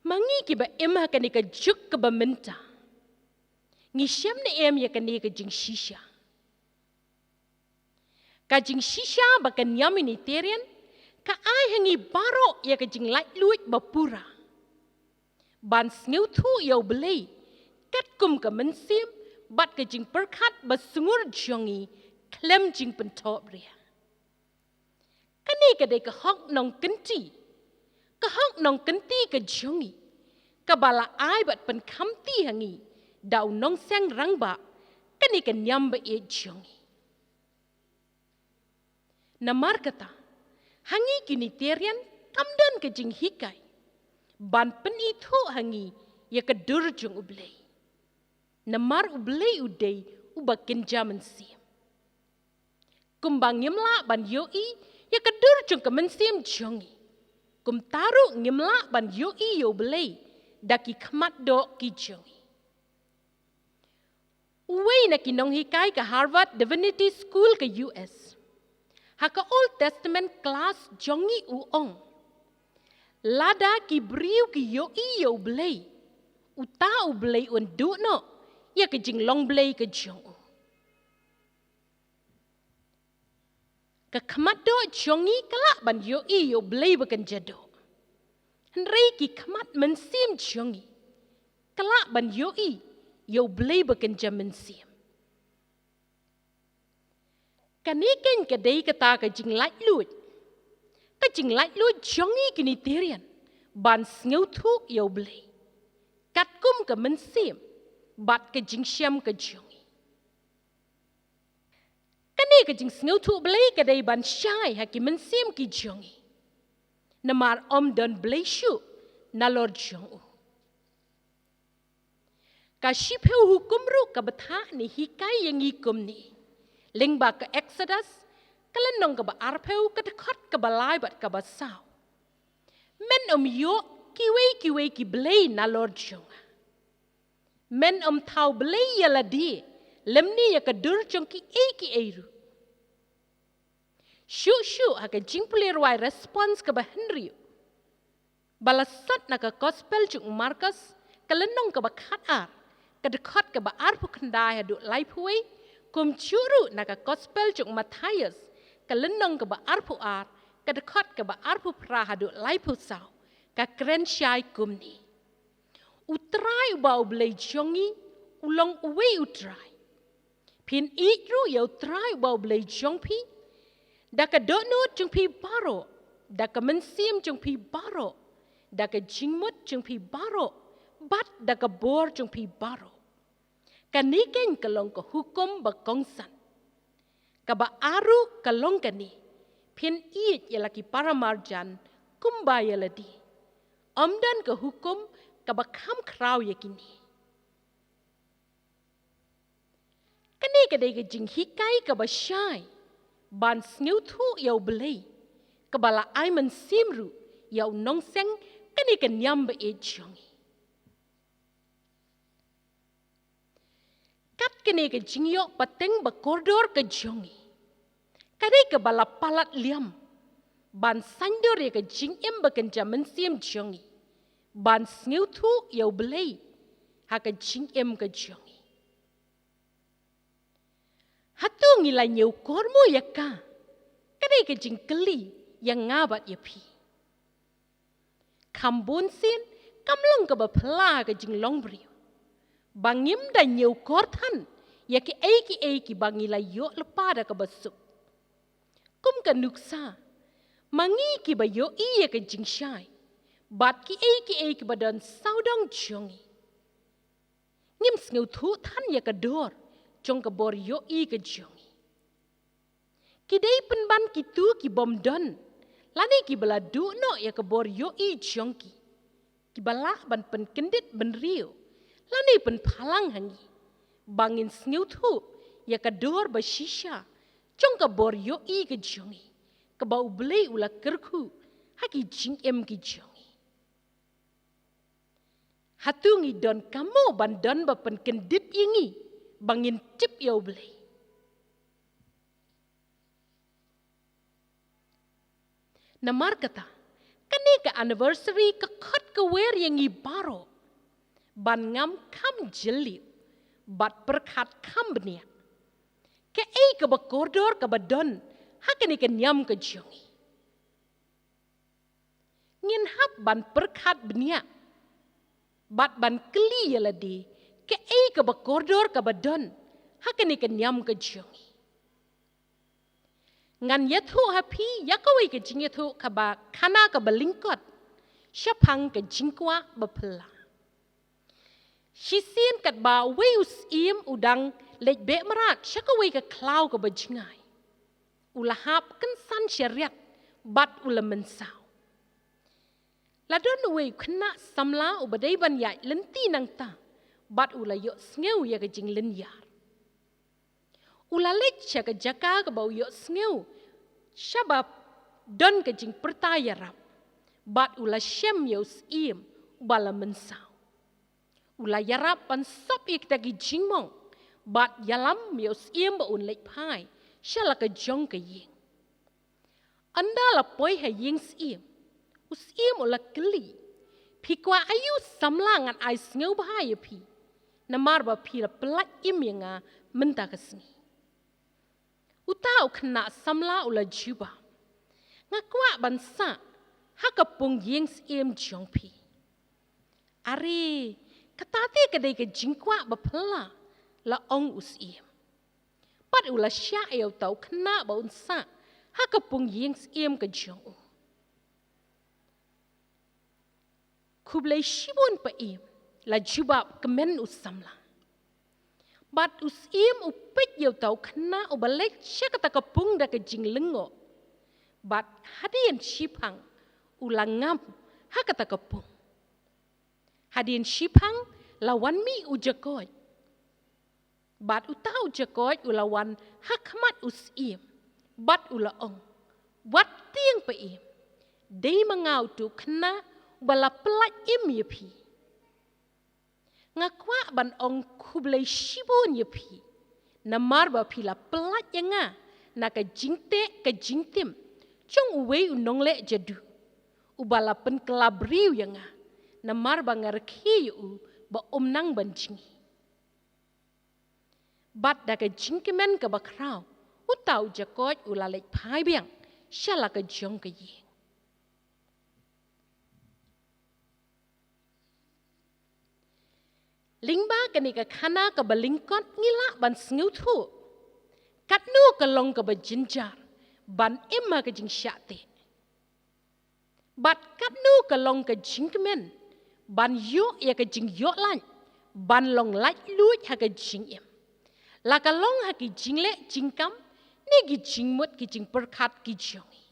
Ma ngi kiba im ha kane ka juk kaba mynta, ngi shem ne em ïa kane ka jingshisha? Ka jingshisha ba ka niam Unitarian ka ai ha ngi baroh ïa ka jinglaitluid ba pura ban sngewthuh ïa U Blei katkum ka mynsiem bad ka jingpyrkhat ba sngur jong ngi khlem jingpynthohbria. Kane ka dei ka hok nongkynti, ka hok nongkynti ka jong ngi, kaba la ai bad pynkhamti ha ngi da u nongseng rangbah kane ka niam ba ïeit jong ngi. Namar kata, ha ngi ki Unitarian kam don ka jinghikai ban pynithuh ha ngi ïa ka dur jong U Blei, namar U Blei u dei uba kynja mynsiem. Kumba ngim lah ban ïohi ïa ka dur jong ka mynsiem jong ngi, kumta ruh ngim lah ban ïohi ïa U Blei da ki khmat doh ki jong ngi. Uwei na ki nonghikai ka Harvard Divinity School ka U S, ha ka Old Testament class jong ngi u ong: Lada ki briew ki ïohi ïa U Blei, uta U Blei un duh noh ïa ka jinglong Blei ka jong u. Ka khmat doh jong ngi ka lah ban ïohi ïa U Blei ba kynja doh, hynrei ki khmat mynsiem jong ngi ka lah ban ïohi ïa U Blei ba kynja mynsiem. Kane keiñ ka dei kata ka jinglaitluid, ka jinglaitluid jong ngi ki Unitarian ban sngewthuh ïa U Blei katkum ka mynsiem bad ka jingshem ka jong ngi. Kane ka jingsngewthuh Blei ka dei ban shai ha ki mynsiem ki jong ngi. Namar ym don Blei shuh nalor jong u. Ka shiphew hukum ruh ka bthah ne hikai ïa ngi kumne. Lyngba ka Exodus, ka lynnong kaba arphew, ka dkhot kaba lai bad kaba saw. Men ym ïoh kiwei kiwei ki blei nalor jong nga. Men ym thaw blei ïa lade, lymne ïa ka dur jong kiei kiei ruh. Shuh shuh ha ka jingpule rwai response kaba hynriew, ba la sot na ka gospel jong u Markos, ka lynnong kaba khatar, ka dkhot kaba arphew khyndai haduh laiphew wei, kumjuh ruh na ka gospel jong u Mathaios, ka lynnong kaba arphew ar, ka dkhot kaba arphew phra haduh laiphew saw, ka kren shai kumne. U Trai uba u Blei jong ngi, u long uwei u Trai. Phin ïeit ruh ïa u Trai uba u Blei jong phi da ka dohnud jong phi baroh, da ka mynsiem jong phi baroh, da ka jingmut jong phi baroh, bad da ka bor jong phi baroh. Kane keiñ ka long ka hukum ba kongsan. Kaba ar ruh ka long kane: Phin ïeit ïa la ki paramarjan kumba ïa lade. Ym don ka hukum kaba kham khraw ïa kine. Kane ka dei ka jinghikai kaba shai ban sngewthuh ïa u Blei, kaba la ai mynsiem ruh ïa u nongseng kane ka niam ba ïeit jong ngi. Kat kane ka jingïoh pateng ba kordor ka jong ngi, ka dei kaba la palat liam ban saiñdur ïa ka jingim ba kynja mynsiem jong ngi, ban sngewthuh ïa u Blei ha ka jingim ka jong ngi. Hato ngi la ñiew kor mo ïa ka? Ka dei ka jingkylli ïa nga bad ïa phi. Kham bun sien, kam long kaba phylla ka jinglong briew ba ngim da ñiew kor than ïa kiei kiei kiba ngi la ïoh lypa da kaba suk. Kum ka nuksa, ma ngi kiba ïohi ïa ka jingshai bad kiei kiei kiba don sawdong jong ngi, ngim sngewthuh than ïa ka dor jong ka bor ïohi ka jong ngi. Ki dei pynban kito ki bym don lane kiba la duh noh ïa ka bor ïohi jong ki, kiba lah ban pynkyndit bynriew lane pynphalang ha ngi ba ngin sngewthuh ïa ka dor ba shisha jong ka bor ïohi ka jong ngi, kaba u Blei u la kyrkhu ha ki jingim ki jong ngi. Hato ngi don kamo ban don ba pynkyndit ïa ngi ba ngin tip ïa u Blei? Namar kata, kane ka anniversary ka khot ka wer ïa ngi baroh ban ngam kham jylliew bad pyrkhat kham bniah. Kaei kaba kordor kaba don ha kane ka niam ka jong ngi? Ngin hap ban pyrkhat bniah bad ban kylli ïa lade, kaei kaba kordor kaba don ha kane ka niam ka jong ngi? Ngan ïathuh ha phi ïa kawei ka jingïathuh kaba khana kaba lyngkot shaphang ka jingkwah ba phylla. Shisien katba uwei u syiem u dang leit beh mrad sha kawei ka khlaw kaba jngai, u la hap kynsan shariat bad u la mynsaw. La don uwei u khynnah samla uba dei ban ïaid lynti nangta bad u la ïohsngew ïa ka jinglynñiar. U la leit sha ka jaka kaba u ïohsngew shaba don ka jingpyrta ïarap bad u la shem ïa u syiem uba la mynsaw. U la ïarap ban sop ïa kita ki jingmong bad ïalam ïa u syiem ba un leit phai sha la ka jong ka ïing. Ynda la poi ha ïing syiem, u syiem u la kylli, phi kwah aïu samla ngan ai sngewbha ïa phi, namar ba phi la pyllait im ïa nga mynta ka sngi? Uta u khynnah samla u la jubab, nga kwah ban sah ha ka pung ïing syiem jong phi. Are, kata te ka dei ka jingkwah ba phylla, la ong u syiem. Bad u la shah ïa uta u khynnah ba un sah ha ka pung ïing syiem ka jong u. Khublei shibun pa im, la jubab kmen u samla. Bad u syiem u peit ïa uta u khynnah uba leit sha kata ka pung da ka jinglyngngoh. Bad hadien shiphang u la ngam ha kata ka pung. Hadien shiphang la wan mih u jakoit. Bad uta u jakoit u la wan ha khmat u syiem. Bad u la ong, wat tieng pha im. Dei ma nga utu u khynnah uba la pyllait im ïa phi. Nga kwah ban ong khublei shibun ïa phi. Namar ba phi la pyllait ïa nga na ka jingteh ka jingtim jong uwei u nongleh jadu, uba la pynkylla briew ïa nga. Namar ba nga rkhie ïa u ba um nang ban jngi. Bad da ka jingkmen kaba khraw, uta u jakoit u la leit phai biang sha la ka jong ka ïing. Lyngba kane ka khana kaba lyngkot ngi lah ban sngewthuh katno ka long kaba jynjar ban im ha ka jingshah teh. Bad katno ka long ka jingkmen ban ïoh ïa ka jingïoh lait ban long laitluid ha ka jingim, la ka long ha ki jingleh jingkam ne ki jingmut ki jingpyrkhat ki jong ngi.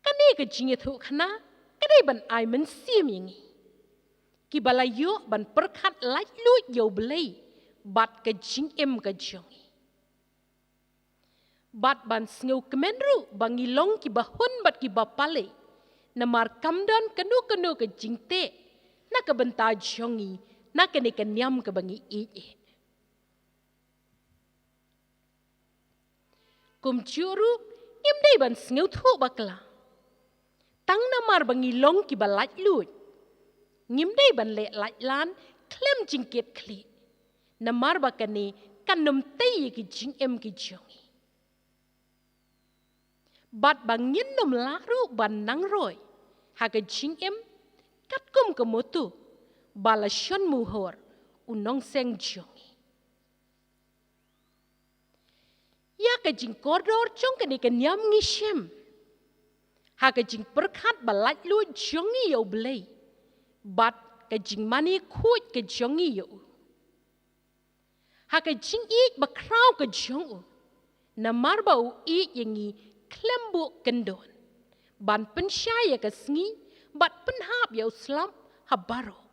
Kane ka jingïathuhkhana ka dei ban ai mynsiem ïa ngi, kiba la ïoh ban pyrkhat laitluid ïa U Blei bad ka jingim ka jong ngi. Bad ban sngewkmen ruh ba ngi long kiba hun bad kiba pale, namar kam don kano kano ka jingteh na ka bynta jong ngi na kane ka niam kaba ngi ïeit. Kumjuh ruh ngim dei ban sngewthuh bakla. Tang namar ba ngi long kiba laitluid, ngim dei ban leh laitlan khlem jingkitkhlieh, namar ba kane kan ym tei ïa ki jingim ki jong ngi. Bad ba ngin ym lah ruh ban nang roi ha ka jingim katkum ka muthu ba la shon muhur u nongseng jong ngi. Ïa ka jingkordor jong kane ka niam ngi shem ha ka jingpyrkhat ba laitluid jong ngi ïa U Blei bad ka jingmane khuid ka jong ngi ïa u. Ha ka jingïeit ba khraw ka jong u, namar ba u ïeit ïa ngi khlem buh kyndon, ban pynshai ïa ka sngi bad pynhap ïa u slap ha baroh.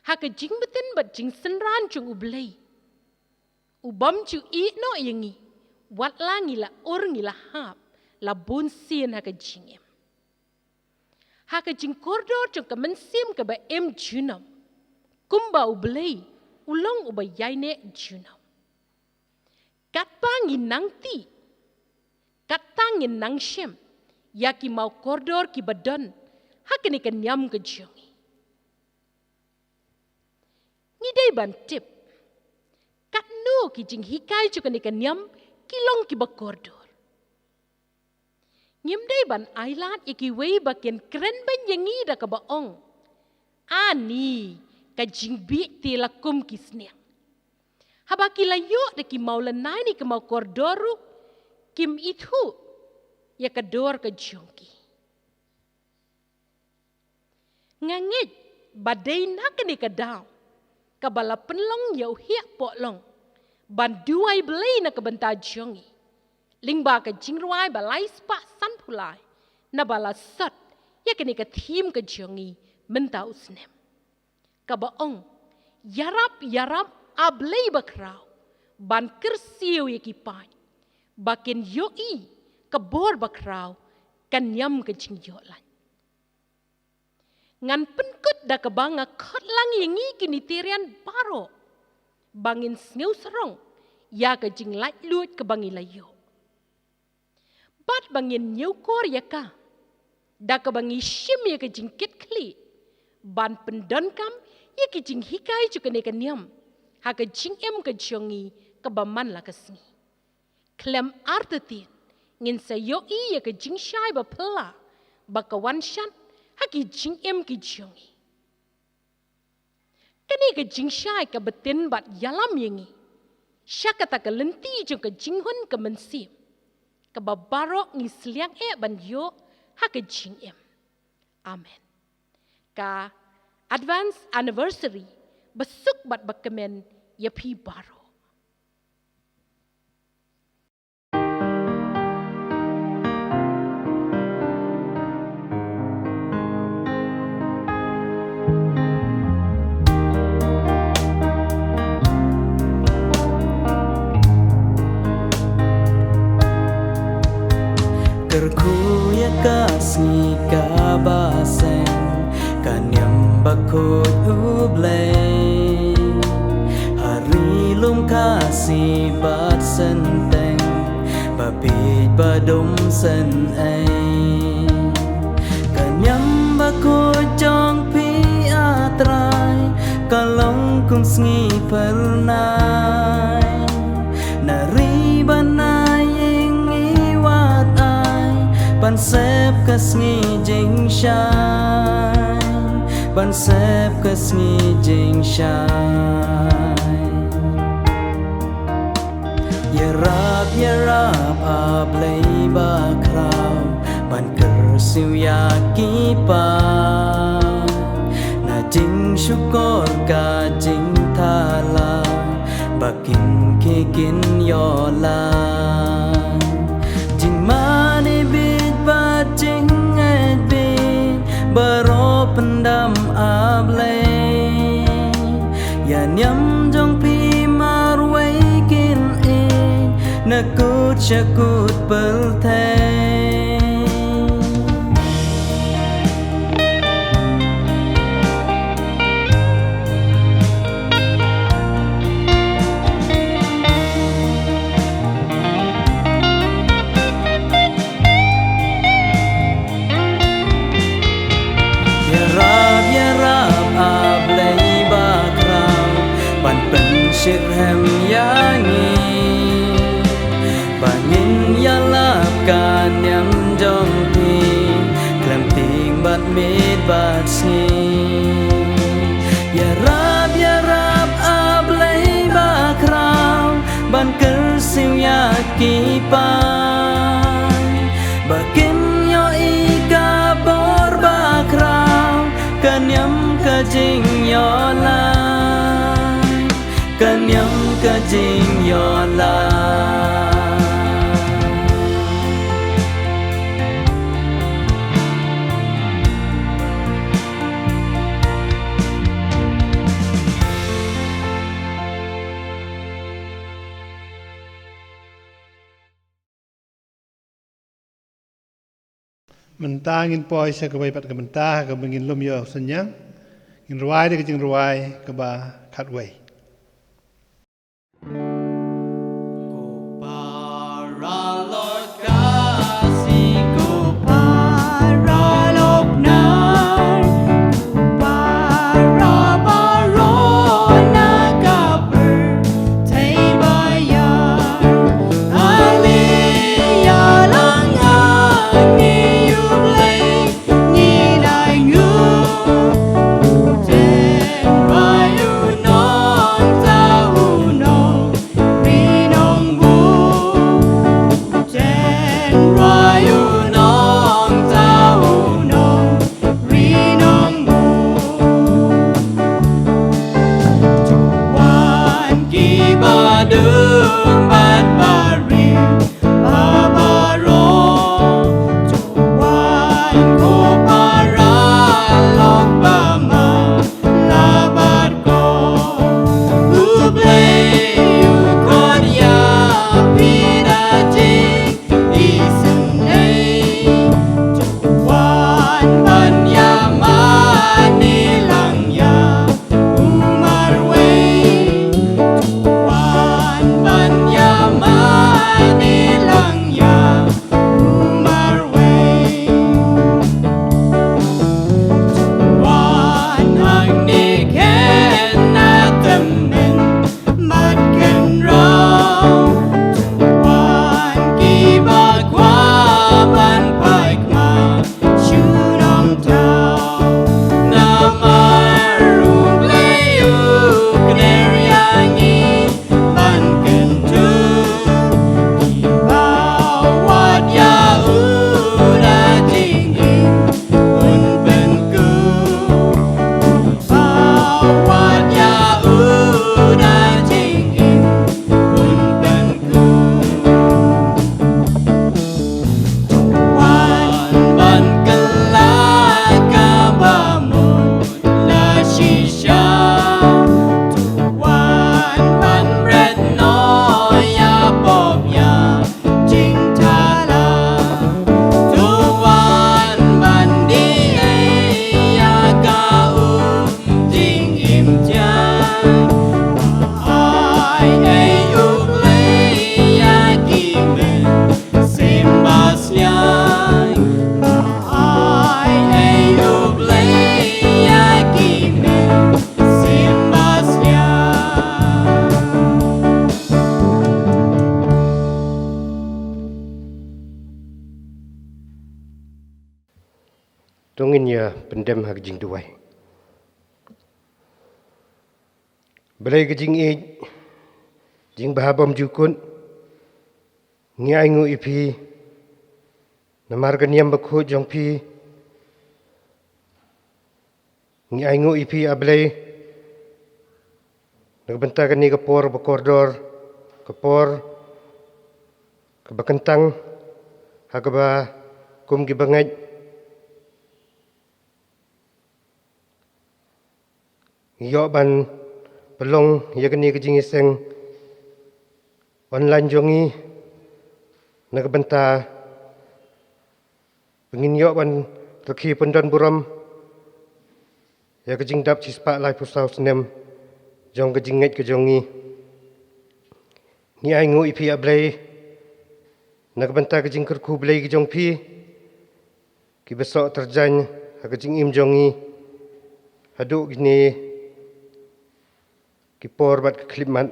Ha ka jingbtin bad jingsynran jong U Blei, u bym ju ïeh noh ïa ngi, wat la ngi la ur ngi la hap la bun sien ha ka jingim. Ha ka jingkordor jong ka mynsiem kaba im junom, kumba U Blei u long uba ïaineh junom. Katba ngi nang tih, katta ngin nang shem ïa ki maw kordor kiba don ha kane ka niam ka jong ngi. Ngi dei ban tip katno ki jinghikai jong kane ka niam ki long kiba kordor. Ngim dei ban ailad ïa kiwei ba kin kren beiñ ïa ngi da kaba ong, ani ka jingbieit te la kum ki sniang. Haba ki la ïoh da ki maw lynai ne ki maw kordor ruh, kim ithuh ïa ka dor ka jong ki. Nga ngeit ba dei na kane ka daw kaba la pynlong ïa u Hiah Pohlong ban duwai Blei na ka bynta jong ngi, lyngba ka jingrwai ba lai spah sanphew lai, naba la sot ïa kane ka thim ka jong ngi mynta u snem, kaba ong, ïarap ïarap, A Blei bakhraw, ban kyrsiew ïa ki paid ba kin ïohi ka bor bakhraw, ka niam ka jingïoh lait. Ngan pynkut da kaba nga khot lang ïa ngi ki Nitarian baroh ba ngin sngewsarong ïa ka jinglaitluid kaba ngi la ïoh, bad ba ngin ñiewkor ïa ka da kaba ngi shim ïa ka jingkitkhlieh ban pyndonkam ïa ki jinghikai jong kane ka niam ha ka jingim ka jong ngi kaba man la ka sngi. Khlem artatien, ngin sa ïohi ïa ka jingshai ba phylla ba ka wan shat ha ki jingim ki jong ngi. Kane ka jingshai ka btin bad ïalam ïa ngi sha kata ka lynti jong ka jinghun ka mynsiem kaba baroh ngi sliang eh ban ïoh ha ka jingim. Amen. Ka advance anniversary ba suk bad ba kmen ïa phi baroh. Ba seng ka niam ba khuid U Blei ha ri lum Khasi bad Synteng ba bieit ba dum sngewsih. Ka niam ba khuid jong phi A Trai ka long kum sngi phyrnai. Na ri bad na ïing ngi wad ai ban sep ka sngi jingshai, ban sep ka sngi jingshai. Ïarap, ïarap A Blei bakhraw ban kyrsiew ïa ki paid. Na jingshukor ka jingthala ba kin khie kin ïoh lad. Jingmane bieit bad jingngeit bieit baroh pyndam A Blei. Ïa niam jong phi marwei kin ïeit na kut sha kut pyrthei. Ïarap, ïarap A Blei bakhraw ban pynshitrhem ïa ngi. Ba ngin ïalap ka niam jong phi khlem tieng bad miet bad sngi. Ïarap, ïarap A Blei bakhraw ban kyrsiew ïa ki paid. Ba kin ïohi ka bor bakhraw, ka niam ka jingïohlad, ka niam ka jingïohlad. Mynta ngin poi sha kawei pat ka bynta ha kaba ngin lum ïa u synñiang. Ngin rwai da ka jingrwai kaba khatwei. Ko paralok Khasi, ko paralok Nai, ko para baroh na ka pyrthei ba ïar. Ale ïalang hangne ïa U Blei ngin ainguh. U Tynrai u Nongthaw u Nongri Nongbuh. U Tynrai u Nongthaw u Nongri Nongbuh. To wan ki baduk bad barit baroh. To wan ko paralok ba ma la bad ko. U Blei u khot ïa phi da jingïaseng. To wan ban ïa mane lang ïa u marwei. To wan To ngin ïa pyndem ha ka jingduwai. Blei ka jingïeit, jingbha bymjukut, ngi ainguh ïa phi namar ka niam bakhuid jong phi. Ngi ainguh ïa phi, A Blei, na ka bynta kane ka por bakordor, ka por kaba kyntang, ha kaba kum ki bangeit ngi ïoh ban pynlong ïa kane ka jingïaseng online jong ngi, na ka bynta ba ngin ïoh ban rakhe pyndonburom ïa ka jingdap shispah laiphew saw snem jong ka jingngeit ka jong ngi. Ngi ainguh ïa phi, A Blei, na ka bynta ka jingkyrkhu Blei ka jong phi, kiba soh tyrjang ha ka jingim jong ngi haduh kine ki por bad ka khyllipmat,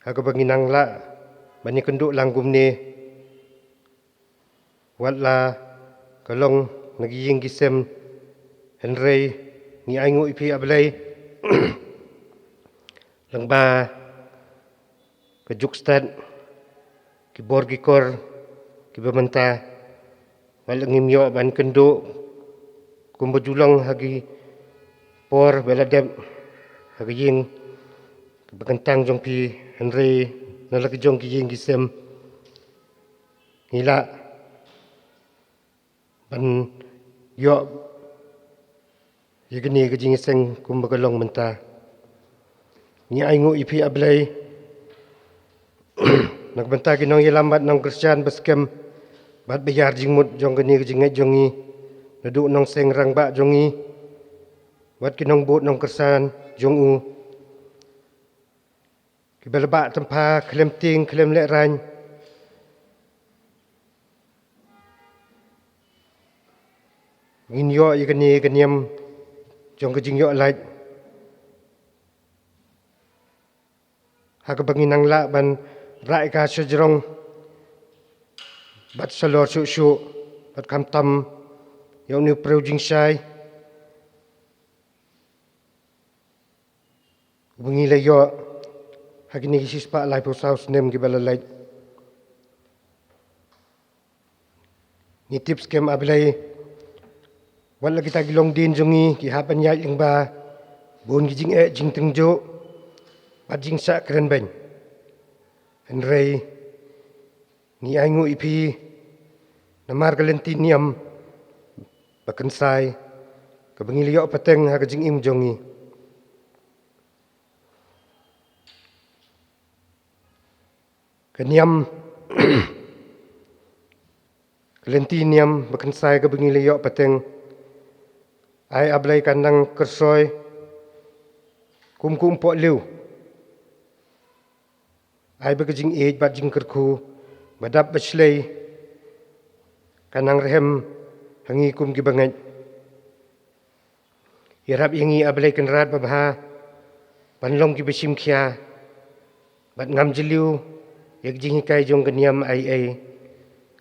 ha kaba ngi nang lah ban ïakynduh lang kumne, wat la ka long na ki ïing ki sem. Hynrei ngi ainguh ïa phi, A Blei, lyngba ka juk stad, ki bor ki kor kiba mynta, wat la ngim ïoh ban kynduh kumba ju long ha ki por ba la dep ha ka ïing kaba kyntang jong phi, hynrei na la ki jong ki ïing ki sem ngi lah ban ïoh ïa kane ka jingïaseng kumba ka long mynta. Ngi ainguh ïa phi, A Blei, na ka bynta ki nongïalam bad nongkyrshan ba skhem bad ba ïar jingmut jong kane ka jingngeit jong ngi, naduh nongseng rangbah jong ngi bad ki nongbud nongkyrshan jong u, kiba la bah tympha khlem tieng khlem lehraiñ. Ngin ïoh ïa kane ka niam jong ka jingïoh lait, ha kaba ngin nang lah ban rah ïa ka shajrong bad shalor shuh shuh, bad khamtam ïa une u briew jingshai uba ngi la ïoh ha kine ki shispah laiphew saw snem kiba la leit. Ngi tip skhem, A Blei, wat la kita ki longdien jong ngi ki hap ban ïaid lyngba bun ki jingeh jingtynjuh bad jingshah kren beiñ. Hynrei ngi ainguh ïa phi namar ka lynti niam ba kynsai kaba ngi la ïoh pateng ha ka jingim jong ngi. Ka niam, ka lynti niam ba kynsai kaba ngi la ïoh pateng, ai, A Blei, kan nang kyrsoi kum ka umpohliew. Ai ba ka jingïeit bad jingkyrkhu ba dap ba shlei kan nang rhem ha ngi kum ki bangeit. Ïarap ïa ngi, A Blei Kynrad babha, ban long kiba shim khia bad ngam jylliew ïa ka jinghikai jong ka niam ai ei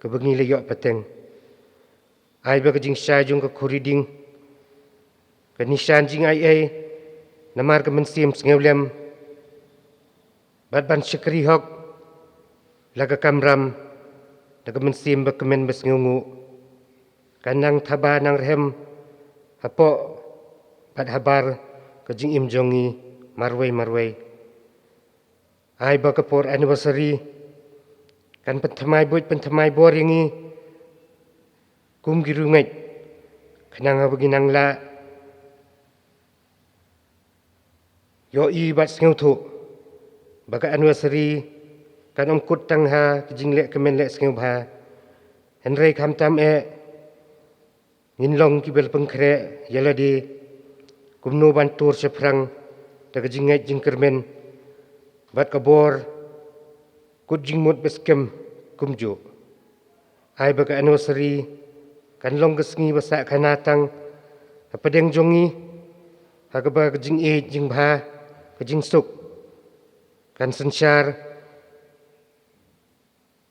kaba ngi la ïoh pateng. Ai ba ka jingshai jong ka khuri ding kan ïashan jingai ei namar ka mynsiem sngewlem, bad ban shakri hok la ka kamram da ka mynsiem ba kmen ba sngewnguh, kan nang thaba nang rhem hapoh bad habar ka jingim jong ngi marwei marwei. Ai ba ka por anniversary kan pynthymmai buit pynthymmai bor ïa ngi kum ki riewngeit, khnang haba ngi nang lah ïohi bad sngewthuh ba ka anniversary kan ym kut tang ha ki jingleh kmen leh sngewbha, hynrei khamtam eh ngin long kiba la pynkhreh ïa lade kumno ban tur shaphrang da ka jingngeit jingkyrmen bad ka bor kut jingmut ba skhem kumjuh. Ai ba ka anniversary kan long ka sngi ba sah khana tang hapdeng jong ngi, ha kaba ka jingïeit jingbha, ka jingsuk kan synshar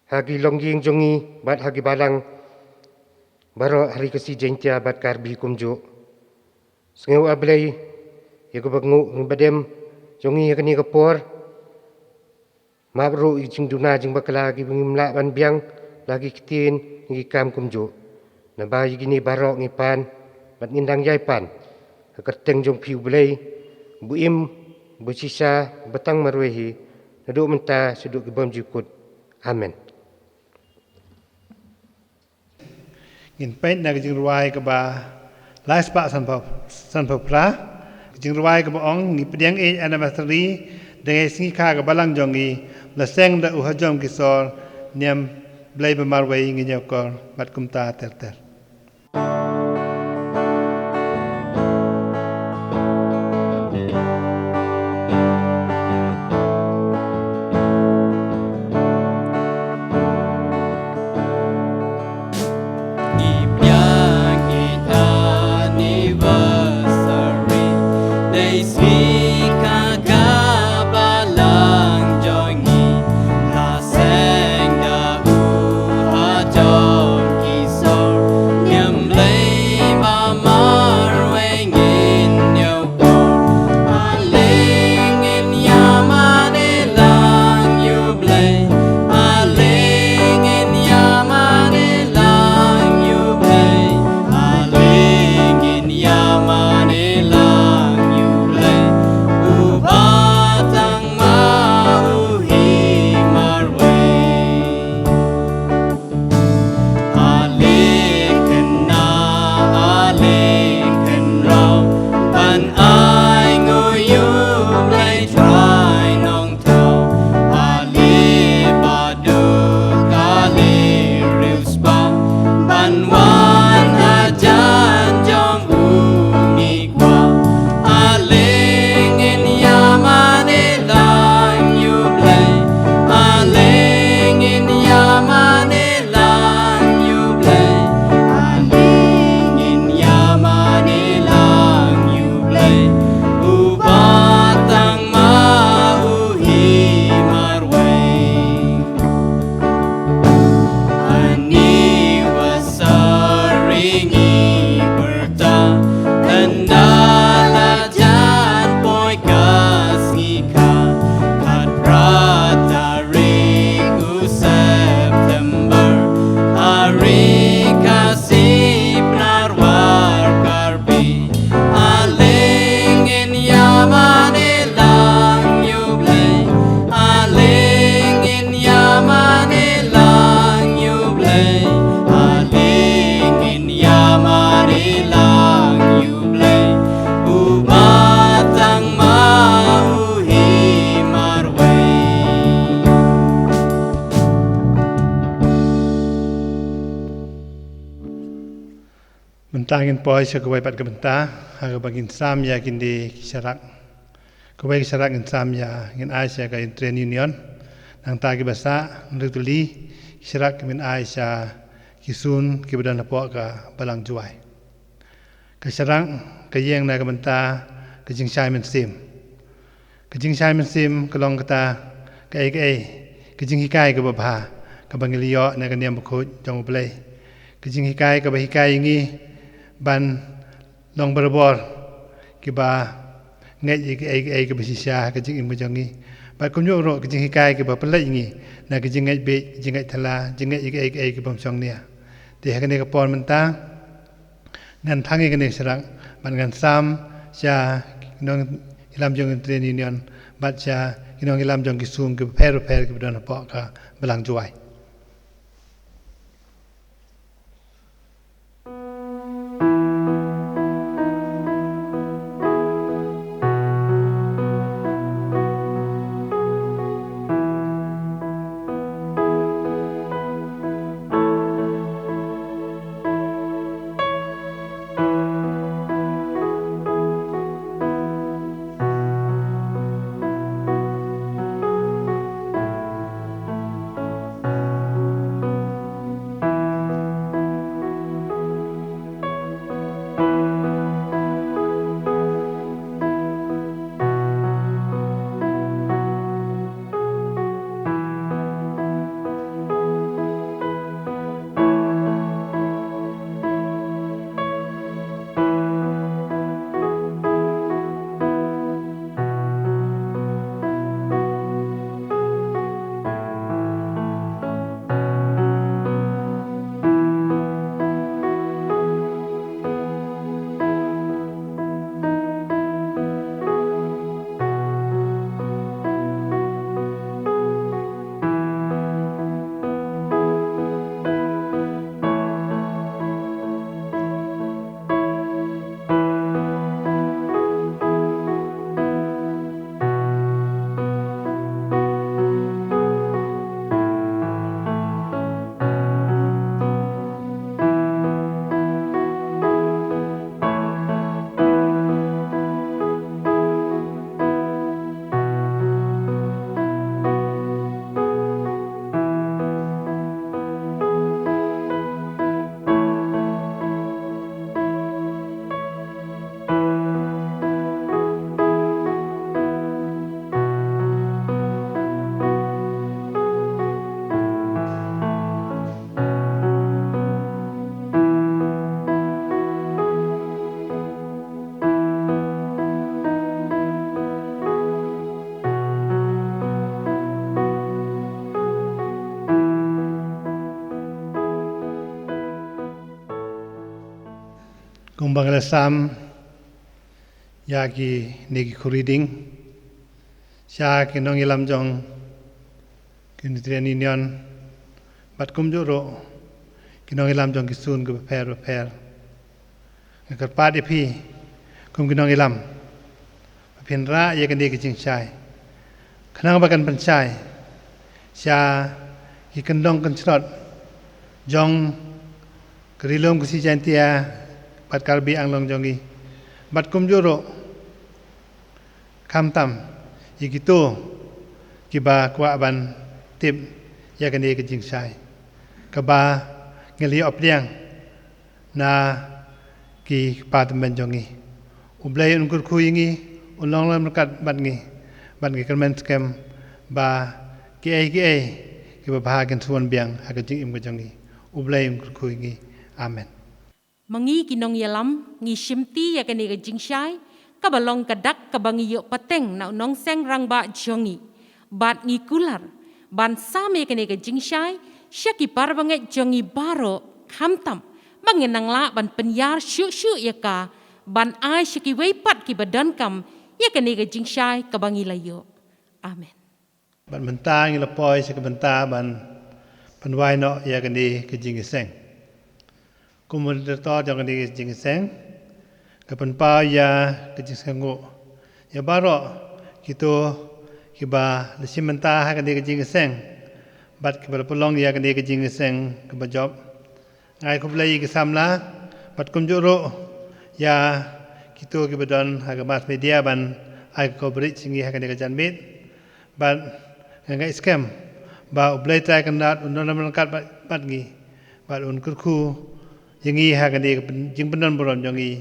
ha ki longïing jong ngi bad ha ki balang baroh ha ri Khasi Jaiñtia bad Karbi kumjuh. Sngewbha Blei ïa kaba nguh ngi ba dem jong ngi ha kane ka por. Map ruh ïa ki jingduna jingbakla kiba ngim lah ban biang la ki ktien ne ki kam kumjuh. Naba ïa kine baroh ngi pan bad ngin dang ïai pan ha ka kyrteng jong phi U Blei, uba im, uba shisha, uba tang marwei hi, naduh mynta shaduh ki bymjukut. Amen. Ngin peit na ka jingrwai kaba lai spah sanphew, sanphew phra. Ka jingrwai kaba ong, Ngi Pdiang Ïeit Anniversary, da ngi sngikha ka balang jong ngi, la seng da u hajom ki sor, niam Blei ba marwei ngi ñiewkor, bad kumta ter ter. Ngi pdiang ïeit anniversary, dei sngikha ka balang jong ngi, la seng da u hajom ki sor, niam Blei ba marwei ngin ñiew Aleng ngin ïa mane lang ïa U Blei. Aleng ngin ïa mane lang ïa U Blei. Aleng ngin ïa mane lang ïa U Blei. Uba tang ma u hi marwei. Ale khynnah, ale khynraw, ban ainguh ïa U Blei Trai Nongthaw. Ale baduk, ale riewspah, ban wan hajan jong U ngi kwah. Aleng ngin ïa mane lang ïa U Blei. Aleng ngin ïa mane lang ïa U Blei. Aleng ngin ïa mane lang ïa U Blei. Uba tang ma u hi marwei. Anniversary ngi pyrta, ynda la jan poi ka sngi kha, khatphra tarik u September, ha ri Khasi Pnar War Karbi. Aleng ngin ïa mane lang ïa U Blei. Aleng ngin ïa mane lang ïa U Blei. Aleng ngin ïa mane lang ïa U Blei. Uba tang ma u hi marwei. Mynta ngin poi sha kawei pat ka bynta, ha kaba ngin sam ïa kine ki sharak. Kawei ka sharak ngin sam ïa, ngin ai sha ka Unitarian Union. Nangta kiba sah, ngin ri tylli, ki sharak ngin ai sha ki sun kiba don hapoh ka Balang Jowai. Ka sharak, ka ïeng na ka bynta, ka jingshai mynsiem. Ka jingshai mynsiem ka long kata, kaei kaei ka jinghikai kaba bha, kaba ngi la ïoh na ka niam bakhuid jong U Blei. Ka jinghikai kaba hikai ïa ngi ban long barabor kiba ngeit ïa kaei kaei kaba shisha ha ka jingim ka jong ngi. Bad kumjuh ruh ka jinghikai kaba pynleit ïa ngi na ka jingngeit bieit, jingngeit thala, jingngeit ïa kaei kaei kaba ym shong nia. Te ha kane ka por mynta, ngan thang ïa kane ka sharak, bad ngan sam sha ki nongïalam jong Unitarian Union, bad sha ki nongïalam jong ki sung kiba pher bapher kiba don hapoh ka Balang Jowai. Ba nga la sam ïa kine ki khuri ding sha ki nongïalam jong ki Unitarian Union bad kumjuh ruh ki nongïalam jong ki zone kiba pher bapher. Nga kyrpad ïa phi kum ki nongïalam ba phin rah ïa kane ka jingshai khnang ba kan pynshai sha ki kyndong kynshlot jong ka Ri Lum Khasi Jaiñtia bad Karbi Anglong jong ngi, bad kumjuh ruh khamtam ïa kito kiba kwah ban tip ïa kane ka jingshai kaba ngi la ïoh pdiang na ki kpa tymmen jong ngi. U Blei un kyrkhu ïa ngi, un long lem ryngkat bad ngi, bad ngi kyrmen skhem ba kiei kiei kiba bha kin sa wan biang ha ka jingim ka jong ngi. U Blei un kyrkhu ïa ngi. Amen. Ma ngi ki nongïalam ngi shimti ïa kane ka jingshai kaba long ka dak kaba ngi ïoh pateng na u nongseng rangbah jong ngi, bad ngi kular ban sam ïa kane ka jingshai sha ki parabangeit jong ngi baroh, khamtam ba ngin nang lah ban pynïar shuh shuh ïa ka ban ai sha kiwei pat kiba donkam ïa kane ka jingshai kaba ngi la ïoh. Amen. Bad mynta ngi la poi sha ka bynta ban pynwai noh ïa kane ka jingïaseng. Kum u moderator jong kane ka jingïaseng, ka pynpaw ïa ka jingsngewnguh ïa baroh kito kiba la shim bynta ha kane ka jingïaseng bad kiba la pynlong ïa kane ka jingïaseng kaba jop. Nga ai khublei ïa ki samla bad kumjuh ruh ïa kito kiba don ha ka mass media ban ai ka coverage ïa ngi ha kane ka janmiet. Bad nga ngeit skhem ba U Blei Trai Kynrad un don ryngkat bad, bad ngi, bad un kyrkhu ïa ngi ha kane ka pyn-, jingpyndon burom jong ngi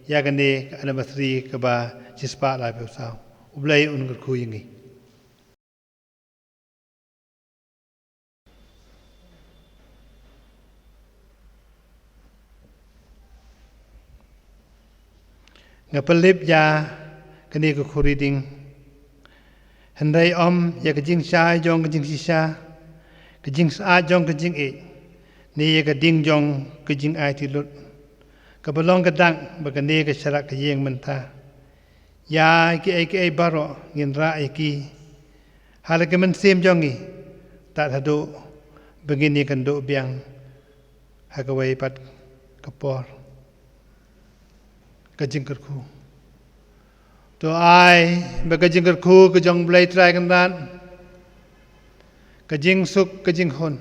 ïa kane ka anniversary kaba shispah laiphew saw. U Blei un kyrkhu ïa ngi. Nga pynlip ïa kane ka khuri ding. Hynrei ym ïa ka jingshai jong ka jingshisha, ka jingsyaid jong ka jingïeit, ne ïa ka ding jong ka jingaiti lut, kaba long ka dak ba kane ka sharak ka ïeng mynta. Ïa kiei kiei baroh ngin rah ïa ki ha la ka mynsiem jong ngi, tad haduh ba ngin ïakynduh biang ha kawei pat ka por. Ka jingkyrkhu. To ai ba ka jingkyrkhu ka jong U Blei Trai Kynrad, ka jingsuk ka jinghun,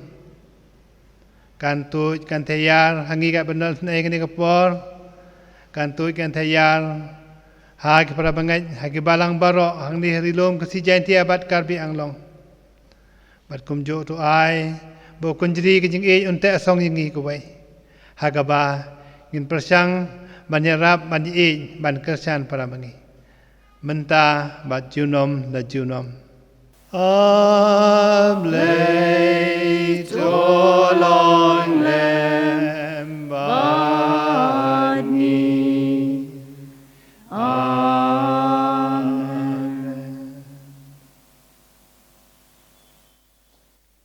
kan tuid kan thaïar ha ngi katba nang sngewbha kane ka por, kan tuid kan thaïar ha ki parabangeit, ha ki balang baroh hangne ha Ri Lum Khasi Jaiñtia bad Karbi Anglong. Bad kumjuh to ai ba u Kynjri ka jingïeit un teh song ïa ngi kawei, ha kaba ngin pyrshang ban ïarap, ban ïeit, ban kyrshan para ma ngi mynta bad junom la junom. A Blei to